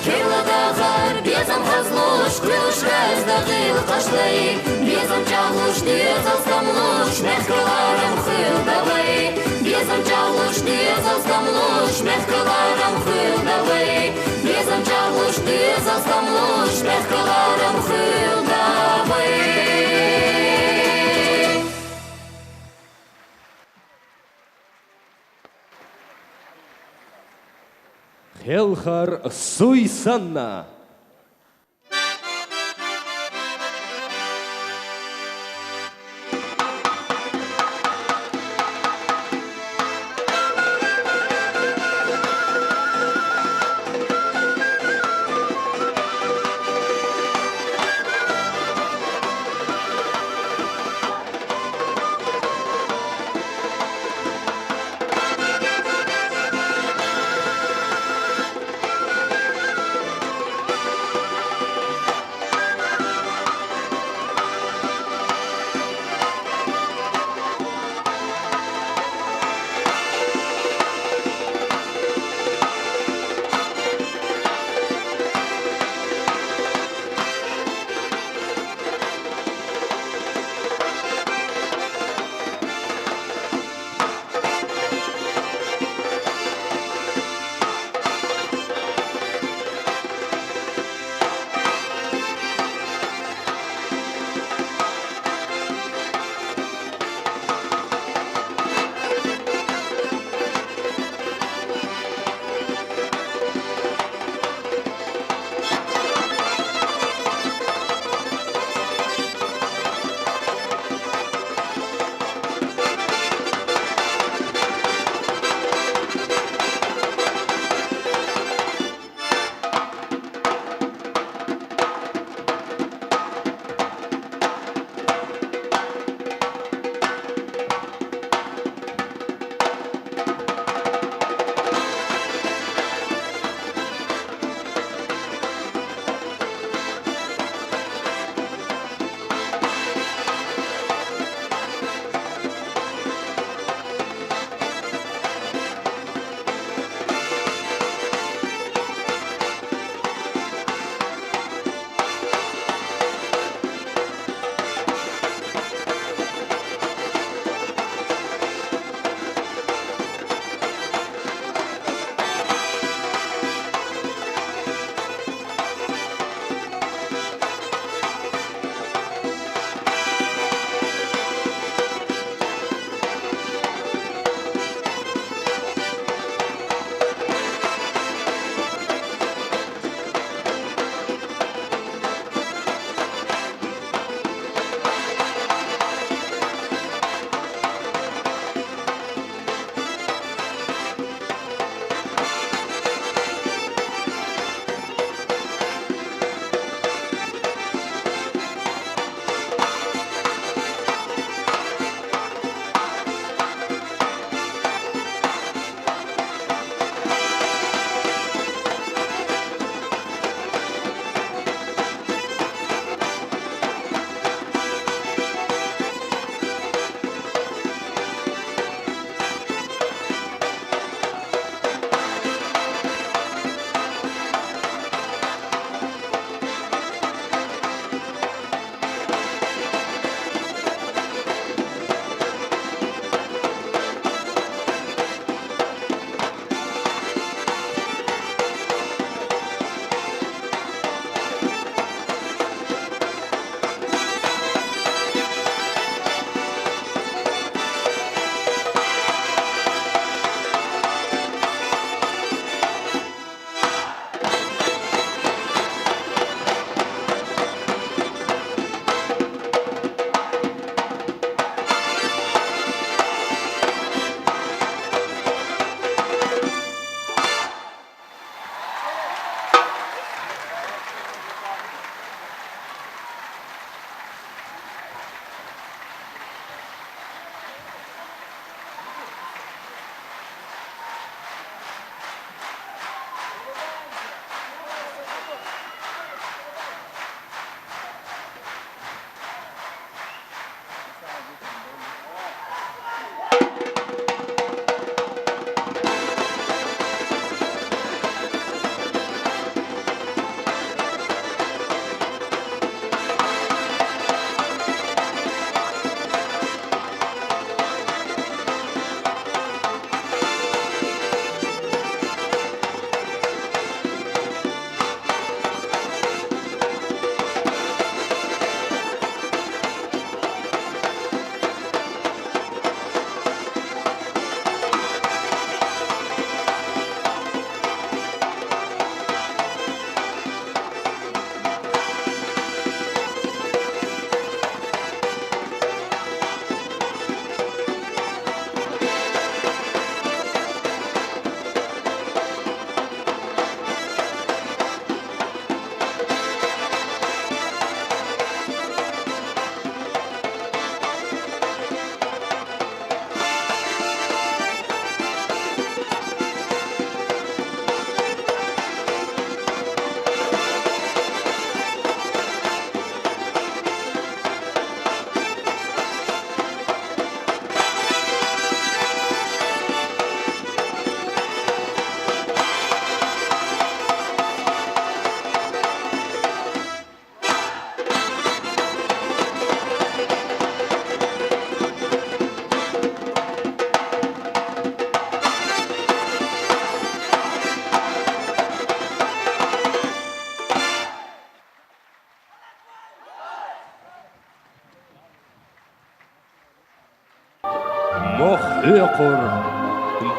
Кирла дахар безам хазлуш, куйлуш раз дахил кашлай. Безам чаглуш, дезал стамлуш, мехкаларам хил давай. Безам чаглуш, дезал стамлуш, мехкаларам хил давай. Безам чаглуш, дезал стамлуш, мехкаларам хил давай. Хелхар суйсанна.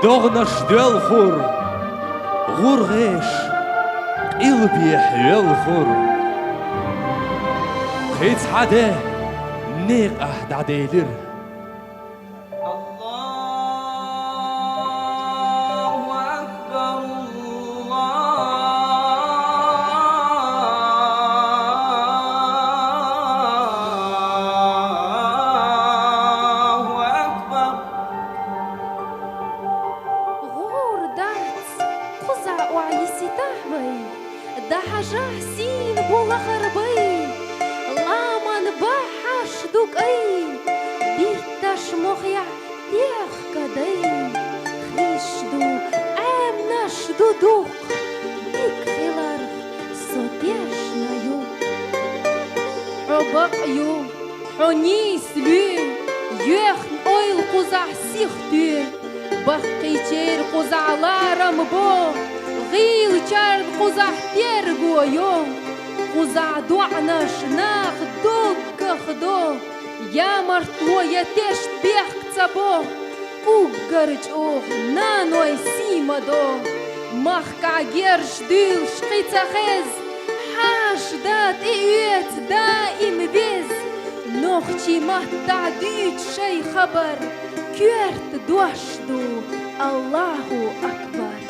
догӀанаш доьлхур, гӀургӀеш къилбехьа велхур. Кхин цхьа де некъахь дӀаделира. Аллаху акбар, Аллаху акбар. ГӀур дац, кхузахь охьа йисийтахь вай, дӀахьажахь сийна бу лахара бай, ламан баххьаш ду кӀай, дитташ мохь техка дай, хиш ду, Ӏемнаш ду дукха, дика хиларх со тешна ю. Хьо бакъ ю, хьо нийса луьй, йоьхна ойла кхузахь сиха туьй. Баккхийчеран кхузахь ларам бо, гӀийлачарна кхузахь терго йо. Кхузахь доӀанаш наха доггах до, ямартло я тешнабехк ца бо. Уггар чӀогӀа наной сий ма до. Махкахь герз дуьйлуш кхин ца хеза, хьаша да тӀеоьцу даим веза. Нохчийн маттахь дуьйцу шайн хабар, коьрта дош ду, Аллаху акбар.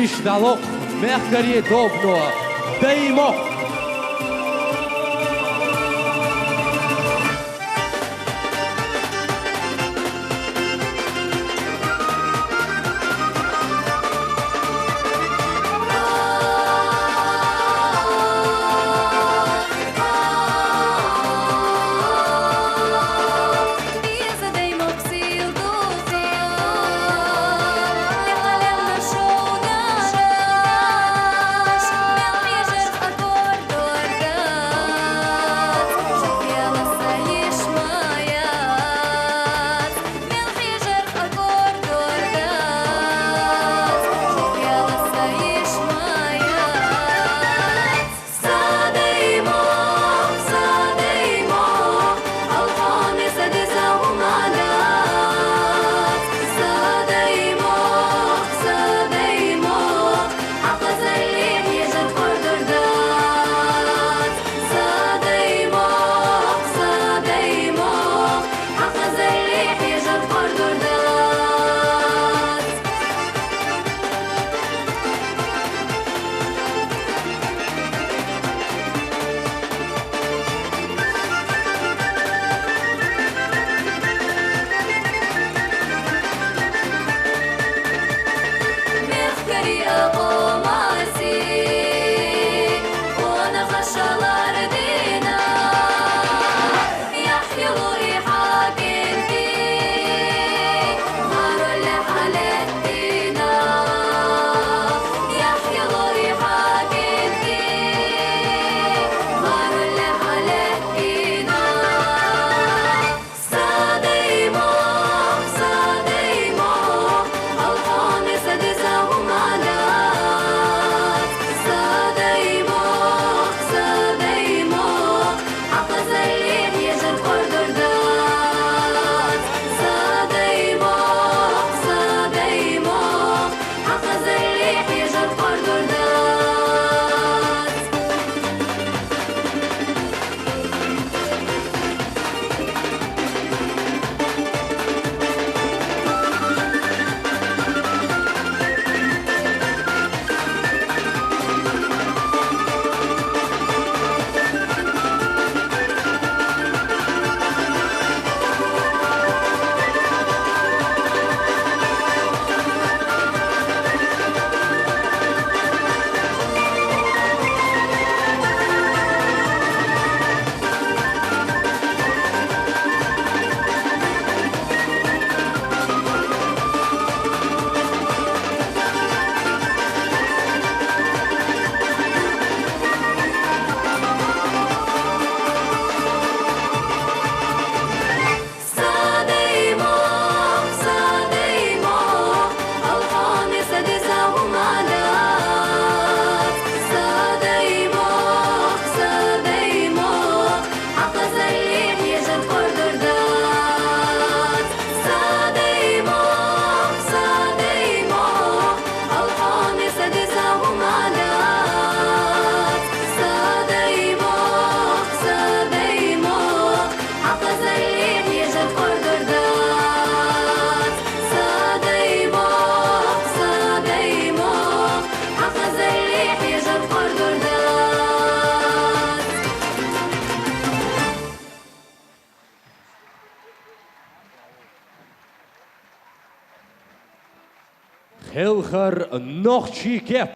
Ишдалохъ мехкарий Добно. Даймохъ. Хелхар нохчий кеп.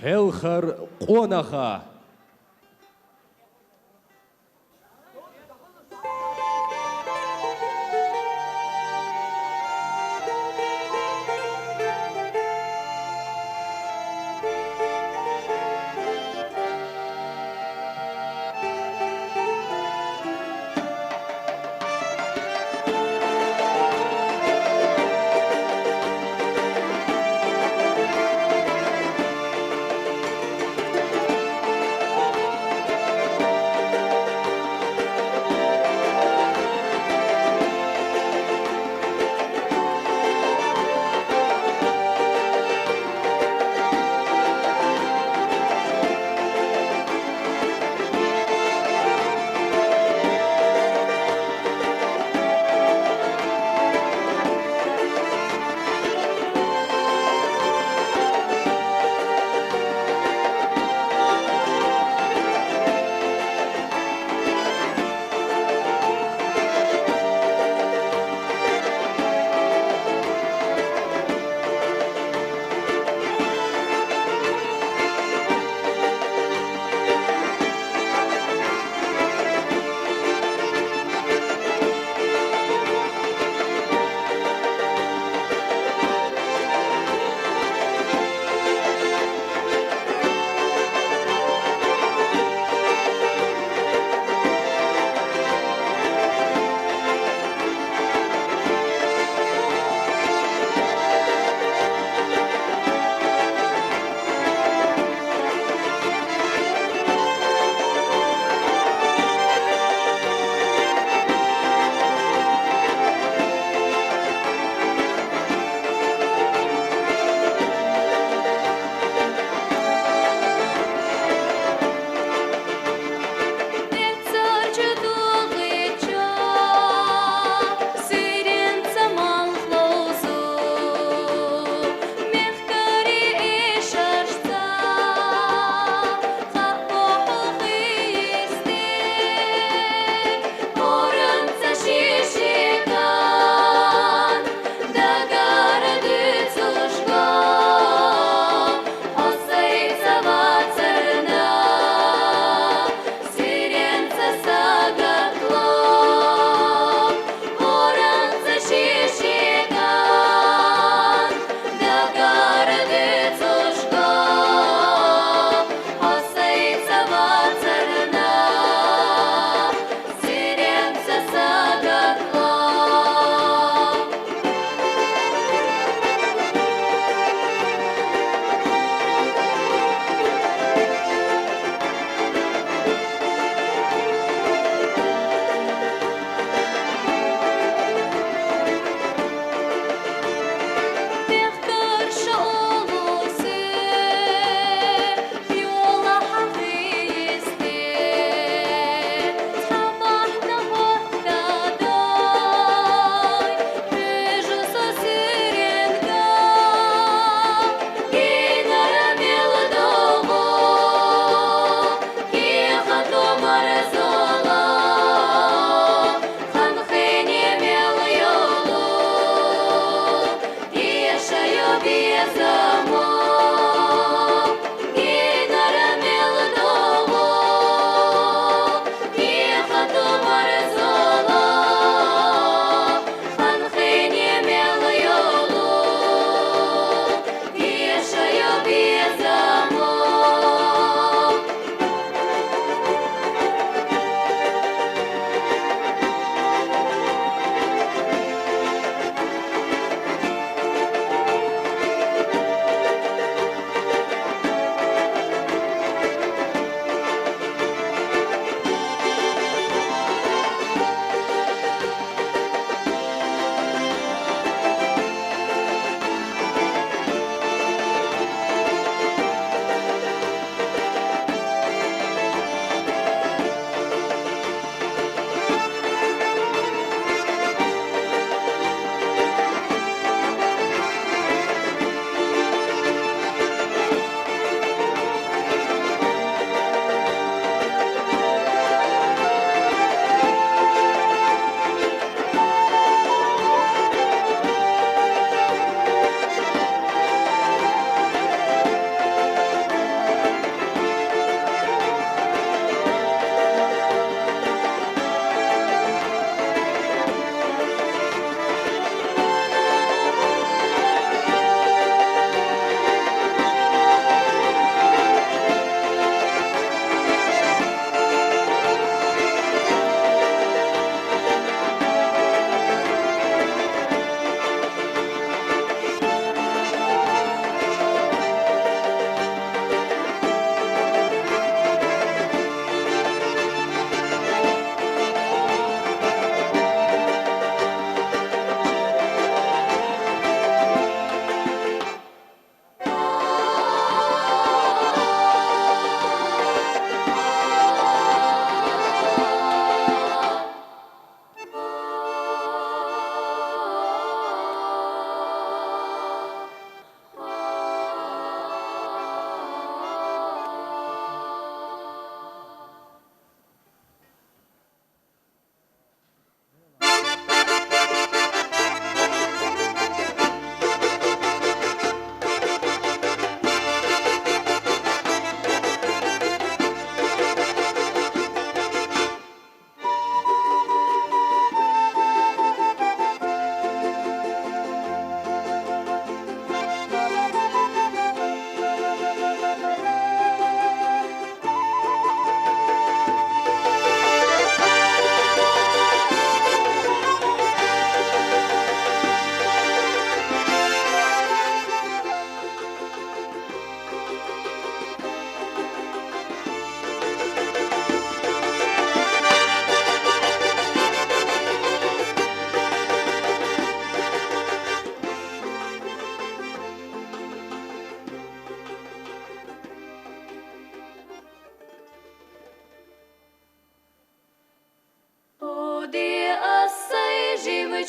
Хелхар къонаха.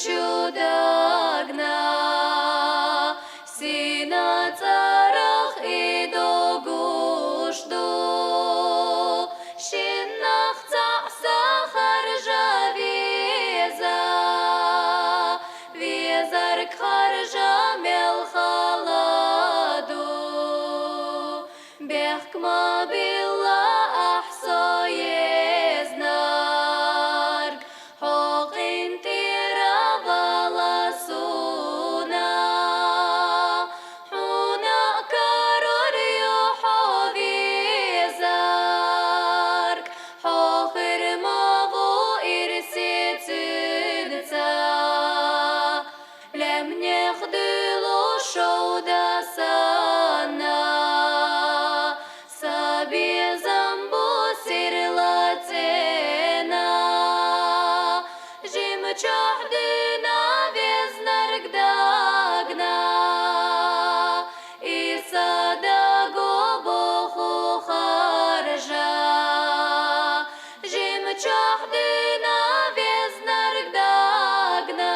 чу дагна, сина цӀарах и догуш ду. Шиннах цаӀ са харжа веза, везарг харжа мел хала ду. Бехк ма билла ахь со езнарг, хьо къинтӀера вала суна. Хьуна карор ю хьо везарг, хьо хир ма ву ирсе цуьнца. Лаьмнех дуьлу шовда санна, са безам бу сирла цӀена. Жимчохь дуьйна везнарг дагна, и са даго боху харжа. Жимчохь дуьйна везнарг дагна,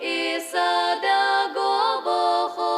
и са даго боху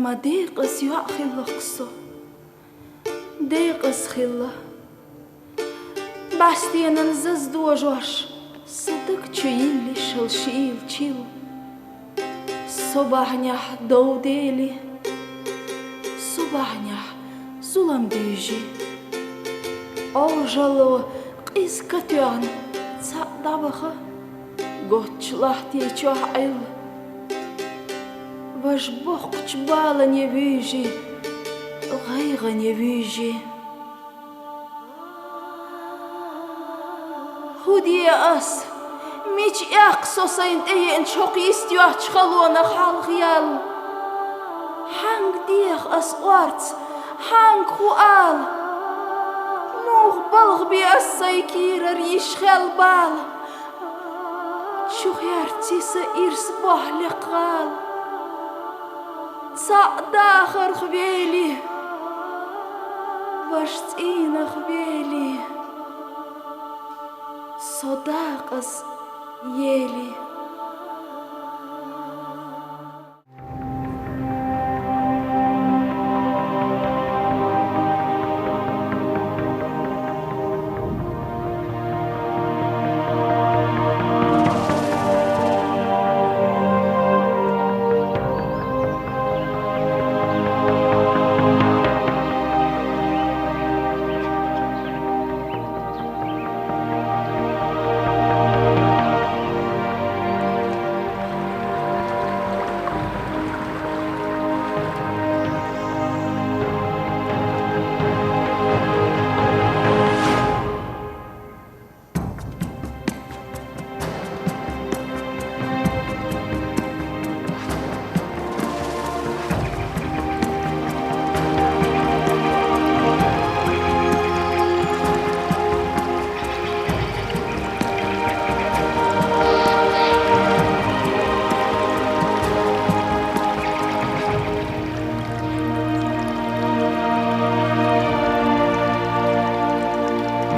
Ма декъаза йоӀ хилла-кх со, декъаза хилла. БӀаьстенан заз дожош, са даг чу йиллишал шийла чилла. Со бахьанехь дов дели, со бахьанехь зулам дуьйжи. Ӏожалло къиза катоьхна цхьаъ дӀаваха, готтачу лахьти чохь Ӏилла. Важа боккхачу балане вуьйжи, гӀайгӀане вуьйжи. ХӀун де ас? Мича эккха со сайна тӀееанчу хӀокху йист йоцучу халонах хьалха яьлла? Хьанга деха ас орца, хьанга хӀун ала? Муха балха бе ас сайн кийрара йиш хел бала? Чу херци сан ирс бохь лекха гӀала? Цхьаъ дахарх вели, важа цӀийнах вели, со дакъаза ели.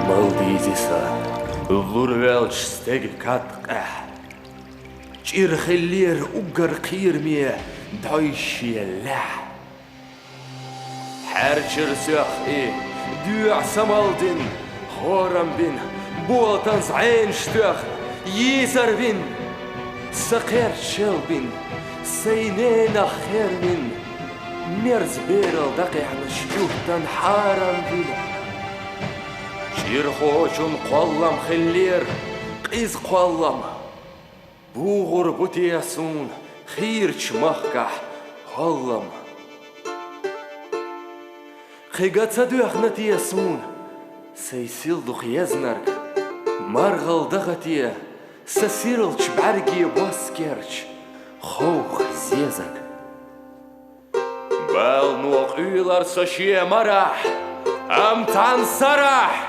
Мала дийзи сан, лур ваьлча стеган кад къаьхьа. ЧӀир хиллера уггар кхераме дӀой шен лаьхьа. Хьаьрчира сох и, доьӀа самалдина, хорам бина, болатанца Ӏенаш тоьхна, йийсар вина, сан кхерч шелбина, сайн ненах хервина, мерза берал дӀакхехьначу юьхтан хьарам вина. ЧӀирхочун кхоллам хиллера, къиза кхоллам. БугӀур бу те суна хийрачу махкахь хӀоллам? Кхин ган ца доьхна те суна сайн сил дукха езнарг? МаргӀал даха те сан сиралчу бӀаьрге боскерча ховха зезаг? Балано къуьйлура со шен марахь, амма цхьана сарахь.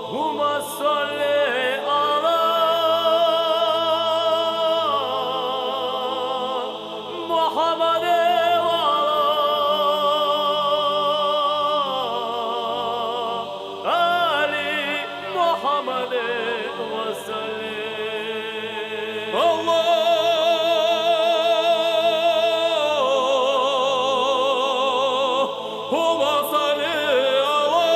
اللهم صل على محمد وعلى آل محمد وسلم. اللهم صل على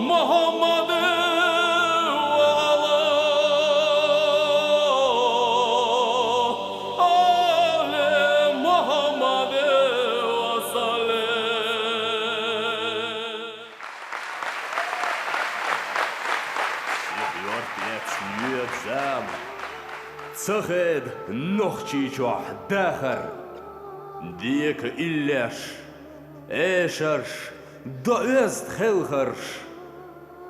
محمد وعلى آل محمد وسلم. Ши-кхойтта меттан лоьда зама ца хеда Нохчийчохь дахар, дека иллеш, эшарш, доазда хелхарш.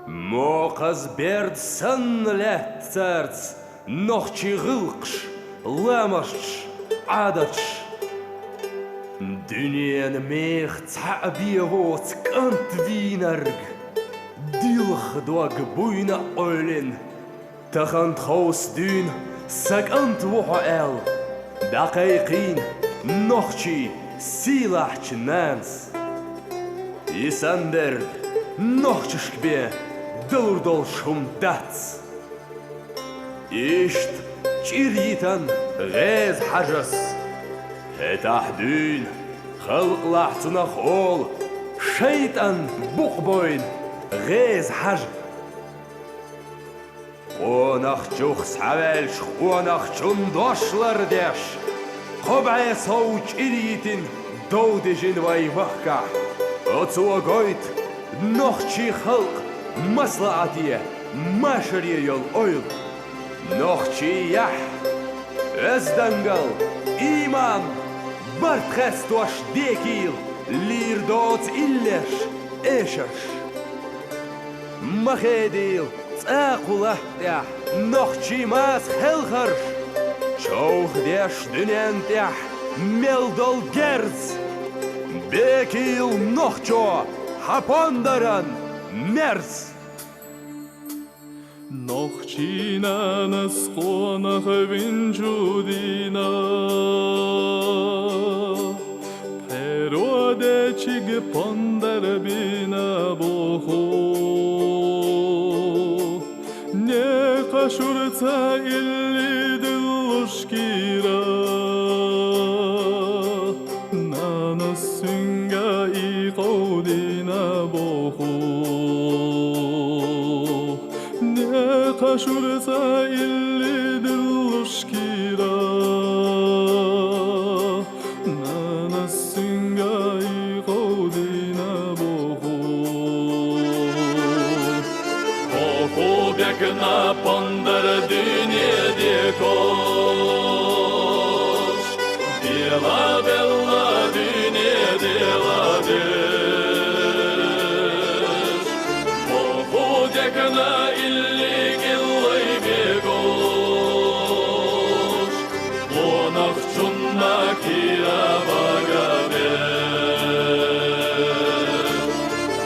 Мокхаза берд санна лаьтта царца нохчийн гӀиллакхаш, ламасташ, Ӏадаташ. Дуьненан мехах цхьаъ бен воцу кӀант вийнарг, дилха дог буйна а къевлина, тахана тховса дуьйна сан кӀант ву хьо аьлла, дӀакхайкхийна нохчийн сийлахьчу нанас. И санна дерг нохчашка бен далур долуш хӀума дац. Иштта чӀир йитина ГӀеза-Хьажас, хӀетахь дуьйна халкъалахь цунах олу шайтӀан букъ бойна ГӀеза-Хьажа. Къонахчух схьаваьлча, къонахчун дош лардеш, кхо бӀе сов чӀир йитина дов дижина вай вахкахь, оцо гойту нохчийн халкъан маслаӀате, машаре йолу ойла. Нохчийн яхь, оьздангалла, ийман, барт хестош декийла лийр доцу иллеш, эшарш. Ма хедийла цӀа кху латта тӀехь нохчийн маса хелхарш, човха деш дуьнен тӀехь мел долу герз. Бекийла, нохчо, хьан пондаран мерз. Нохчийн нанас къонах винчу дийнахь, пхьеро дечиг пондар бина боху. Некха шуьрца илли диллуш кийра, нанас цуьнга и къов дина боху. Некха шуьрца илли диллуш кийра, нанас цуьнга и къов дина боху. Хьо хӀун декна, пондар, дуьне декош, дела белла дуьне дела деш. Хьо хӀун декна, илли кӀиллай бегош, къонахчунна кийра бага беш.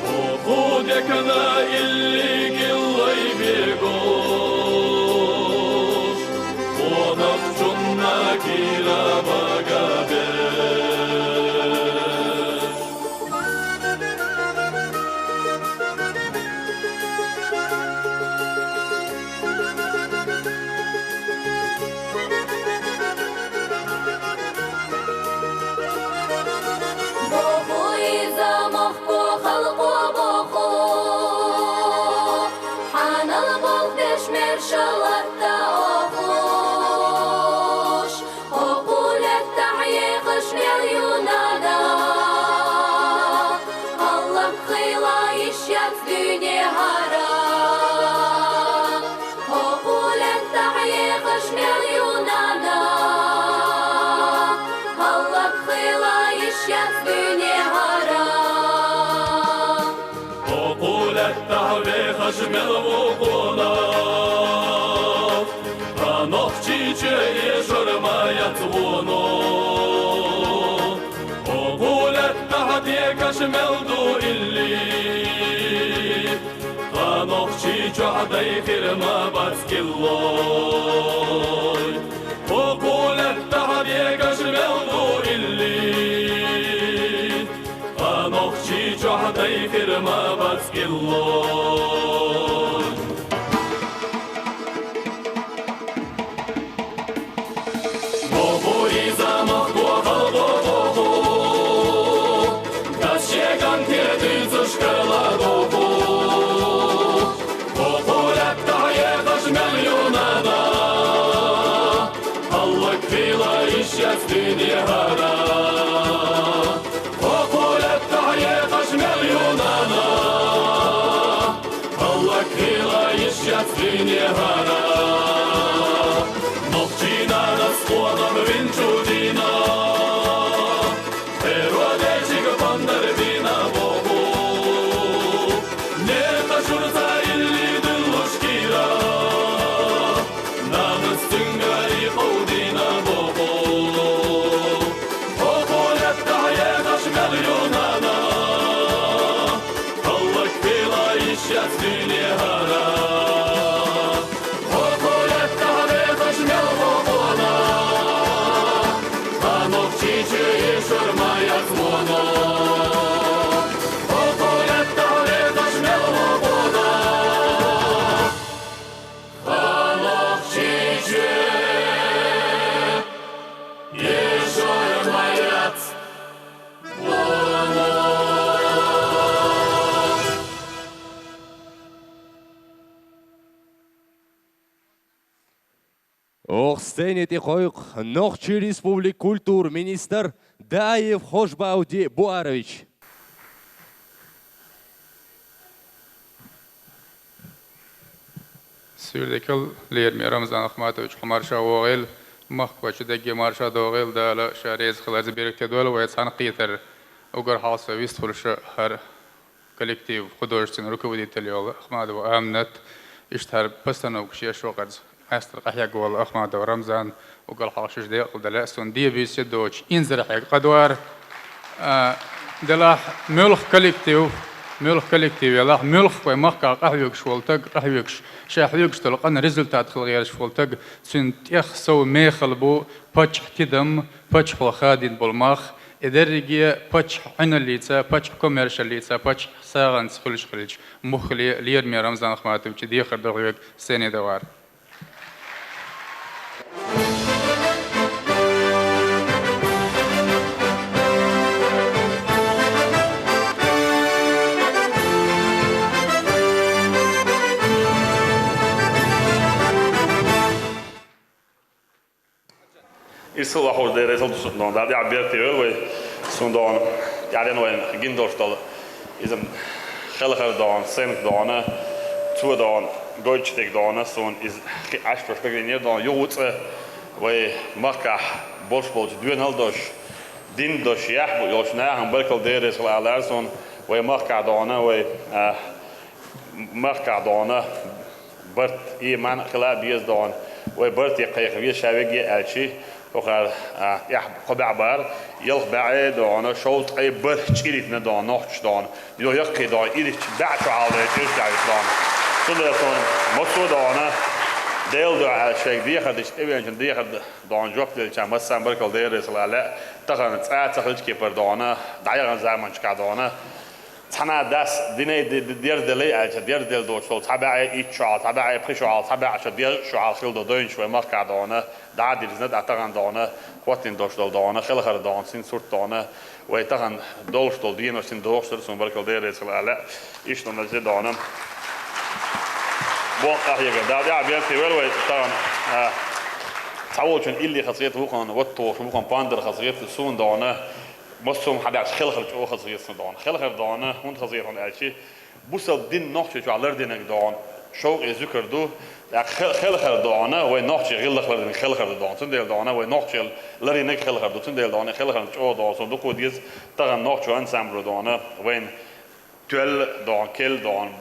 Хьо хӀун декна, илли кӀиллай бегош, къонахчунна кийра бага беш. Боху иза махко, халкъо боху, хьанал болх беш мерша латта охуш. Хьо кху лаьттахь ехаш мел ю нана, хӀаллакьхила йиш яц дуьне хӀара. Хьо кху лаьттахь ехаш мел ю нана, хӀаллакьхила йиш яц дуьне хӀара. Хьо кху лаьттахь вехаш мел ву къонах, хьан нох Чича эшар ма яц воно, хӀокху лаьттахь декаш мел ду илли. Тхан Нохчийчохь дай хир ма бац кхиллой, хӀокху лаьттахь декаш мел ду илли. Тхан Нохчийчохь дай хир ма бац кхиллой. Боху иза махко халкъо боху, дас шеган те дуьйцуш карла боху. Боху лаьттахь екъаш мел ю нана, хӀаллак хила йиш яц дуьне хӀара. Боху лаьттахь екъаш мел ю нана, хӀаллак хила йиш яц дуьне хӀара. Нохчийн нанас къонах вина чу дина, Херодечига бан дар бина боху. Некъа шуьрца илли дуьллуш кийра, нанас цуьнга и къов дина боху. ХӀокху лаьттахь екъаш мел ю нана, хӀаллак хила йиш яц дуьне хӀара. ХӀокху лаьттахь декъаш мел вокхуна, тхан Нохчийчу эшар ма яц воно. ХӀокху лаьттахь декъаш мел вокхуна, тхан Нохчийчу эшар ма яц. Оха сцене тӀе кхойкху Нохчийн Республикан культуран министр Даев Хожбауди Буарович. Суьйре дика хуьлда, лераме Рамзан Ахматович, хьо марша вогӀийла, махкахой чу дерриге марша догӀийла, Дала ша реза хиларца беркате дойла вай цхьаьна кхетар. Уггар хьалха со вистхуьлуш хӀара коллектив художественный руководитель йолу Ахмадова Аминат, иштта хӀара постановкаш еш вакхарца, маьстара къахьегна волу Ахмадов Рамзан, уггар хьалха шуьша декъала дан лаьа суна, де-буьйса доцуш инзаре хьегна къа дора. А, делахь муьлхха коллектив, муьлхха коллектив елахь, муьлхха вай махкахь къахьоьгуш волу стаг, къахьоьгуш, ша хьоьгуш долу къан результат хила гӀерташ волу стаг, цуьнан тӀех сов мехала бу паччахьан тидам, паччахьо хадийна болу мах, и дерриге паччахьан Ӏиналлица, паччахьан комаьршаллица, паччахьан сагӀанца хуьлуш хилча, муххале лераме Рамзан Ахматовича дехар ду хьоьга, сцене тӀе вахара. Иза охьуш дерриг а ду суна, Дала тӀаьхье беркате йойла вай. Суна дона, тӀаьхьенна вайна гина долуш долу иза хелхар дона, сценка дона, цо дона, гойтуш дерг дона, суна иза кхин Ӏаш долуш дагадинера дона, юха ву цкъа вай махкахь болуш болчу доьналла долуш, дин долуш, яхь бу йолчу нахана баркалла дерриг а ала лаьара суна, вай махкахь дона, вай, а, махкахь дона, барт, ийман а хила а беза дона, вай барте кхайкха веза ша веге аьлчи, хӀокхара, а, тӀехь кхо бӀе бара, ялх бӀе дона, шовзткъе бархӀ чӀир йитина дона, нохчаша дона, йо яккхий дона, ирча бӀе чохь а вай чӀир чохь йита дона. Цундела суна массо а дона, Делан дуьхьа аьлла шайга дехар дича, тӀевеанчун дехар дона жоп делча, массарна баркалла дерриг а ала лаьа, тахана цкъа а ца хилча кепара дона, дӀаяхана заманчохь дона. Цхьана дас динай д-, д-, дерзаделай аьлча, дерзаделла доцуш долу цхьа бӀе итт шо хьалха, цхьа бӀе пхи шо хьалха, цхьа бӀе шо деза шо хьалха хилла долу дойнаш вай махкахь дона, дӀа а дирзина, тӀаккха тахана дона, хӀоттийна долуш долу дона, хелхар дона, цуьнан сурт дона, вай тахана долуш долу денош цуьнан дохуш дара, суна баркалла дерриг а ала лаьа, иштта дона зе дона. Боккха къахьегар, Дала тӀаьхье беркате йойла вай тахана, а, цхьаволчун илли хазахета, вукхунна ватта тухуш, вукхунна пандар хазахета, суна дона, массо а хьан баьхча хелхар чӀогӀа хазахета суна дона. Хелхар дона, хӀунда хазахета хьуна аьлчи, бусалба дин Нохчийчохь лардинарг дона, шовкъе зуькар ду, тӀаккха хел-, хелхар дона, вай нохчийн гӀиллакх лардинарг хелхар ду дона. Цундела дона, вай нохчийн ларийнарг хелхар ду. Цундела дона, хелхарна чӀогӀа дона, суна дукха деза, тахана нохчийн ансамбль дона, вайна тоьлла дона, кел дона,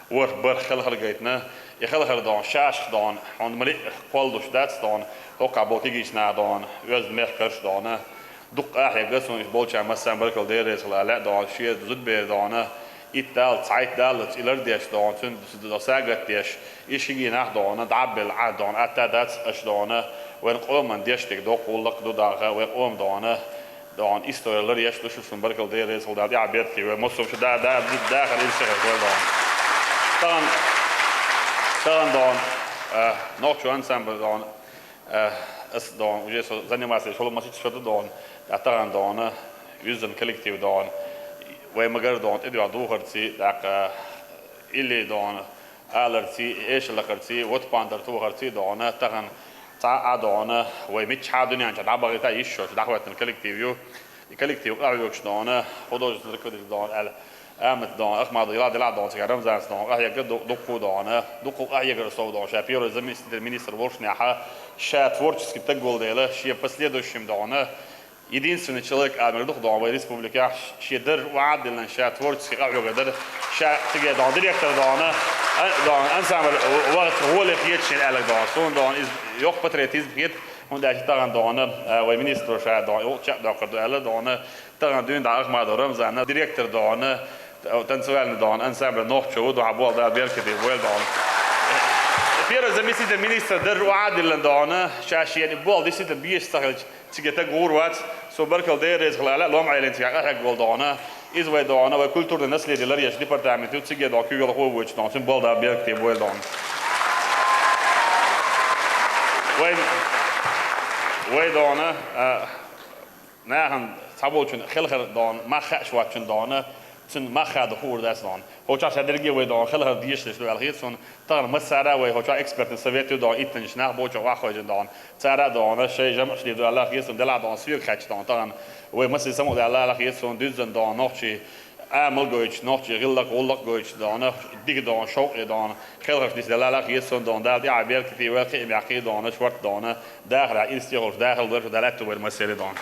ворхӀ-бархӀ хелхар гайтина, И хелхар дона, шашха дона, хьона мали кхоллуш дац дона, хӀокхахь болу кегийчу наха дона, оьзда мехкарш дона. Дукха ахьегга суна уьш болчарна массарна баркалла дерриза хила аьлла дона, шен зудбер дона, итт далла, цхьайтта даллалц и лардеш дона, цуьнан сагатдеш, и шиги нах дона, дӀа а белла Ӏа дона, атта дац аша дона, вайн къоман деш дерг доккха гӀуллакх ду даха, вайн къома дона. Дона истори ларъеш ду шу, шуна баркалла дерриза хила Дала тӀаьхьа беркате вай. Массо а шу да, да, да, дахар ил сихар хила дона. Тахана, тахана дона, э, нохчо ансамбль дона, э, ас дона, уже со заниматься шолу масича шо ду дона, а тахана дона, юззан коллектив дона, вай магар дона, тӀедоьгӀа духарций, тӀаккха, илли дона, аларций, эшалакхарций, вот пандар тухарций дона, тахана цхьа а дона, вай миччахьа дуьнен чохь дӀабахийта йиш йолчу дӀахӀоьттина коллектив ю. И коллектив къахьоьгуш дона, художественный руководитель дона, аьлла, Амат дона, Ахмадов, йила дела дона, цигара Рамзанца дона, къахьегга ду-, дуккху дона, дуккху къахьегар сов дона, ша первый заместитель министр волчу нехьа, ша творческий таг волу дела, шен последующим дона, единственный человек, амир дух дона, вай республикехь, шен дарж охьа а диллина, ша творческий къахьоьгар дара, ша циге дона, директор дона, а, дона, ансамбль вахар гӀоле хеташ шена аьлла дона, суна дона, иза йоккха патриотизм хета, хӀунда аьлча тахана дона, а, вай министро ша дона, юкъа чекхдоккхур ду аьлла дона, тахана дуьйна дӀа Ахмадов Рамзанна, директор дона, танцевальный дона, ансамбль нохчо ву, дуьхьа болу Дала беркате войла дона. Первый заместитель министра дарж охьа а диллина дона, ша шена болу действительно беша ца хилча, цига таг гӀур вац, со баркалла дерриза хила аьлла, лом Ӏелин цига къахьегга волу дона. Иза вай дона, вай культурный наследие ларъеш департамент ю, циге дона куьйгалхо воьдуш дона, цуьнан болу Дала беркате войла дона. Вай, вай дона, а, нахана цхьаболчун хелхар дона, мах хаьаш воцчун дона, цуьнан мах хадо хуур дац дона. ХӀокху чохь ша дерриге вай дона, хелхар дешалаш ду аьлла хета суна, тахана массара а вай хӀокху чохь экспертный совет ю дона, иттанаш нах бочо ваххойжина дона. Цара а дона, шайн жамӀаш дийр ду аьлла хета суна, делахь дона, соьга хаьттича дона, тахана вай массий самукъадаьлла аьлла хета суна, дуьззина дона, нохчий амал гойтуш, нохчий гӀиллакх, гӀуллакх гойтуш дона, дика дона, шовкъе дона, хелхарш нисделла аьлла хета суна дона, Дала тӀаьхьа беркате войла, кхиамехь кхин дона, шорта дона, дахарехь ирсе йолуш дахар лур шу, Дала аьтту войла массеран дона.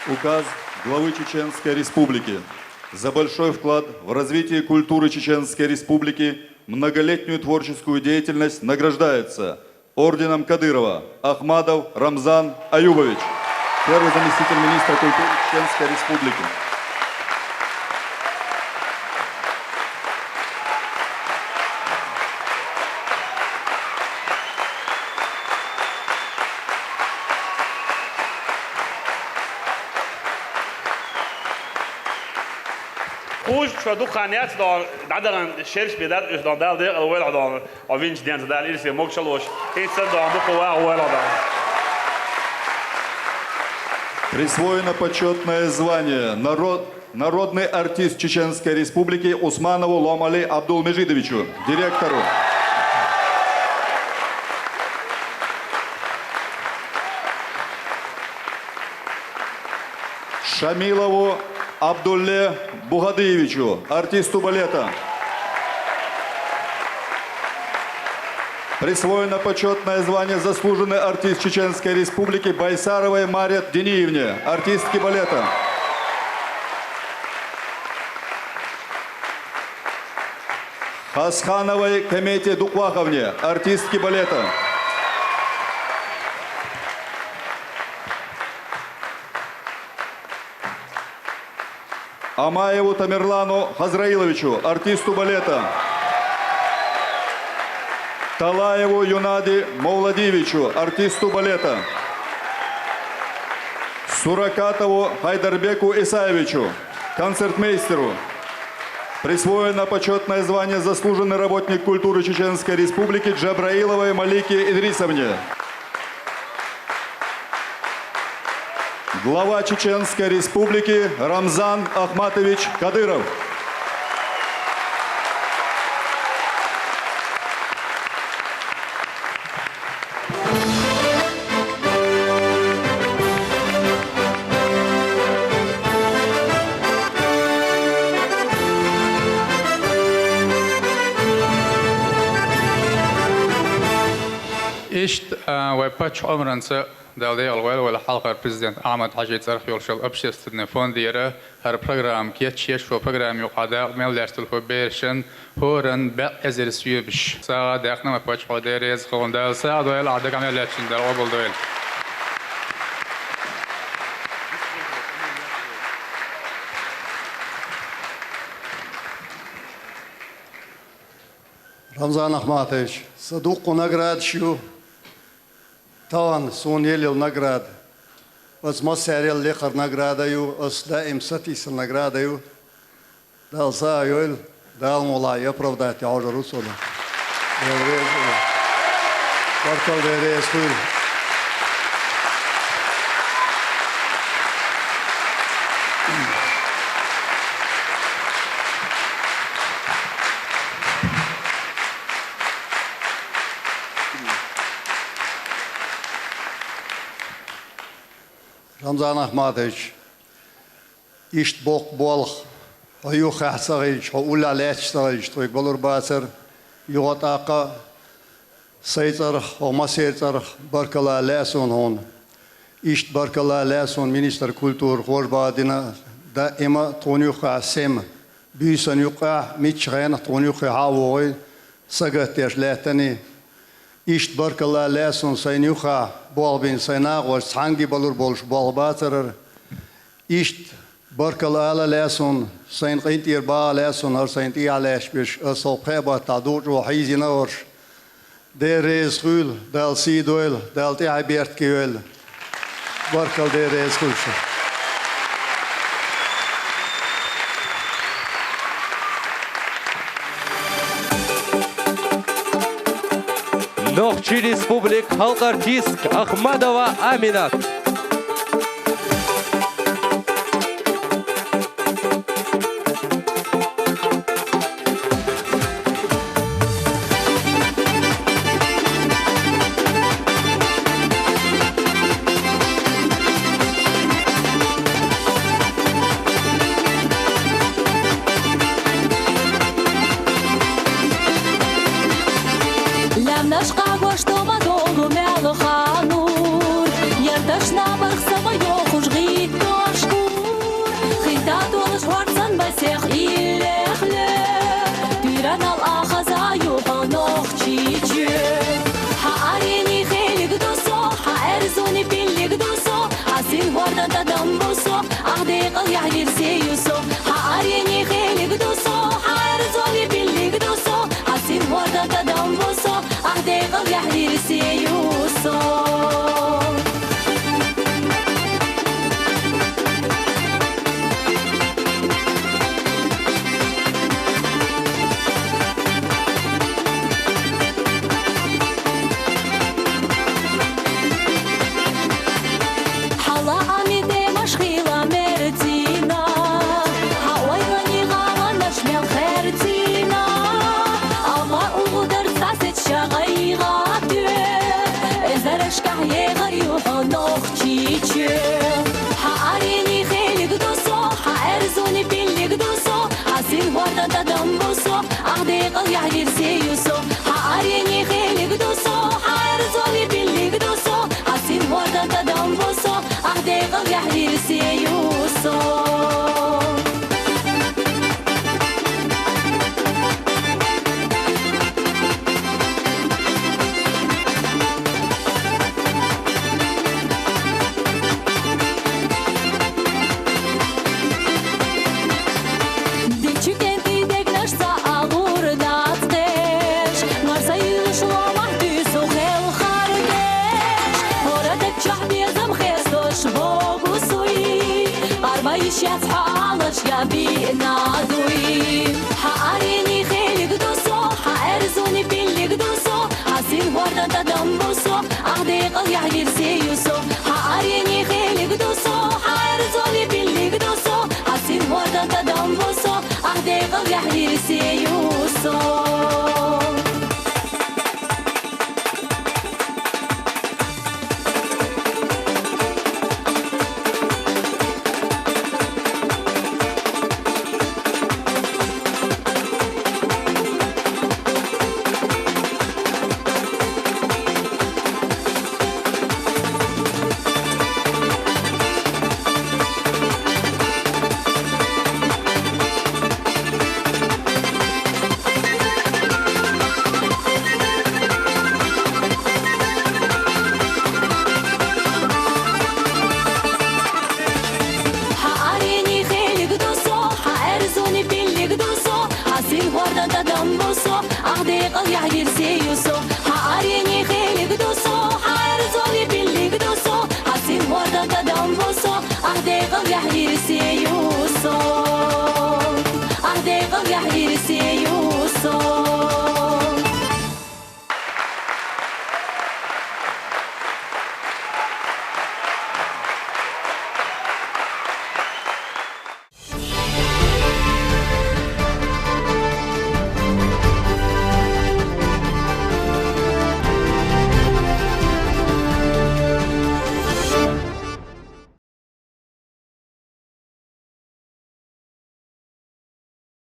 Указ главы Чеченской Республики. За большой вклад в развитие культуры Чеченской Республики, многолетнюю творческую деятельность награждается орденом Кадырова Ахмадов Рамзан Аюбович, первый заместитель министра культуры Чеченской Республики. Кхуза шу дукха хан яц дона, дӀадахана шераш бен дац уьш дона, Дала декъала войла хьо дона, хьо винчу денца Дала ирсе могуш а луш, хӀинца дона дукха ваха войла хьо дона. Присвоено почетное звание народ-, народный артист Чеченской Республики Усманову Ломали Абдулмежидовичу, директору. Шамилову Абдулле Бугадиевичу, артисту балета. Присвоено почетное звание «Заслуженный артист Чеченской Республики» Байсаровой Марет Диниевне, артистке балета. Хасхановой Комете Дукваховне, артистке балета. Амаеву Тамерлану Хазраиловичу, артисту балета. Талаеву Юнади Мовладиевичу, артисту балета. Суракатову Хайдарбеку Исаевичу, концертмейстеру. Присвоено почетное звание «Заслуженный работник культуры Чеченской Республики» Джабраиловой Малике Идрисовне. Глава Чеченской Республики Рамзан Ахматович Кадыров. Иштта, а, вай паччахьан омранца Дала декъала войла вай хьалхара президент Ахьмад-Хьажий цӀарах йолуш йолу общественный фонд яра, хӀара программа кечъеш, хӀокху программа юкъахь дакъа мел лаьцна долу берашна хӀоранна бӀе эзар соьмаш. СагӀа а даьккхина ма паччахьо, Дела реза хуьлда, Дала сагӀа дойла, ахь дагахь мел лаьцначунна Дала къобал дойла. Рамзан Ахматович, сан дуккха наградаш ю. Тахана суна елла награда. Аса массарел лекхара награда ю, аса даим сатийсар награда ю. Дала сагӀа йойла, Дала мукъ лахь, и оправдать йохьужур ву суна. Дела реза хуьлда. Баркалла, Дела реза хуьлда. Рамзан Ахматович, иштта боккха болх, хьо юххехь ца хилча, хьо уллехь лаьтташ ца хилча, тхоьга балур бацара, юха тӀаккха а сайн цӀарах, хӀокху массеран цӀарах баркалла лаьа суна хьуна. Иштта баркалла лаьа суна министр культуры Хожа-Баха Дина, даима тхуна юххехь сема, буьйсанна юккъехь, мичча хенахь тхуна юххехь а вогӀий, сагатдеш лаьттаний. Иштта баркалла лаьа суна сайна юххехь болх бина сайн накъосташца цхьаьнгге балур болуш болх бацара. Иштта баркалла ала лаьа суна, сайна къинтӀера баха лаьа суна, хӀара сайна тӀехьа лаьтташ берш, аса хӀокху пхеа баттахь дукха чӀогӀа хьийзина а хӀорш. Дела реза хуьлда, Дала сий дойла, Дала тӀаьхье беркате йойла. Баркалла, Дела реза хуьлда шуна. Нохчийн Республикан халкъан артистка Ахмадова Аминат. Лаьмнаш къагош тоба долу мел ханур, ярташ набарх сама йохуш гӀиттош гур. Хита долуш хӀорцан масех иллехле, туьранал а хаза юха нохчичу. Хьан аренийн хелиг ду со, хьан аьрзуни биллиг ду со, хьан син хӀордан тӀадам бу со, ахь декъал яхь вирсе ю со. Хьан аренийн хелиг ду со, хьан аьрзуни биллиг ду со, хьан син хӀордан тӀадам бу со, ахь декъал яхь вирсе ю со. Хьала амидемаш хила мерзина, хьан ойлани гӀаланаш мел херцина. Амма угӀудар цхьа сецча гӀайгӀа туьйхира, эзарашкахь егӀар ю хьо Нохчийчоь. Хьан аренийн хелиг ду со, хьан аьрзуни биллиг ду со, хьан син хӀордан тӀадам бу со, ахь декъал яхь вирсе ю со. Хьан аренийн хелиг ду со, хьан аьрзуни биллиг ду со, хьан син хӀордан тӀадам бу со, ахь декъал яхь вирсе ю со. Дечу кӀентий дегнаш ца агӀор нацкъеш, марсайилаш ломахь дуьйсу хелхар деш. ХӀора даг чохь безам хестош богу суй, къарма йиш яц хьо Ӏалаш я биъна дуй. Хьан аренийн хелиг ду со, хьан аьрзуни биллиг ду со, хьан син хӀордан тӀадам бу со, ахь декъал яхь вирсе ю со. Хьан аренийн хелиг ду со, хьан аьрзуни биллиг ду со, хьан син хӀордан тӀадам бу со, ахь декъал яхь вирсе ю со.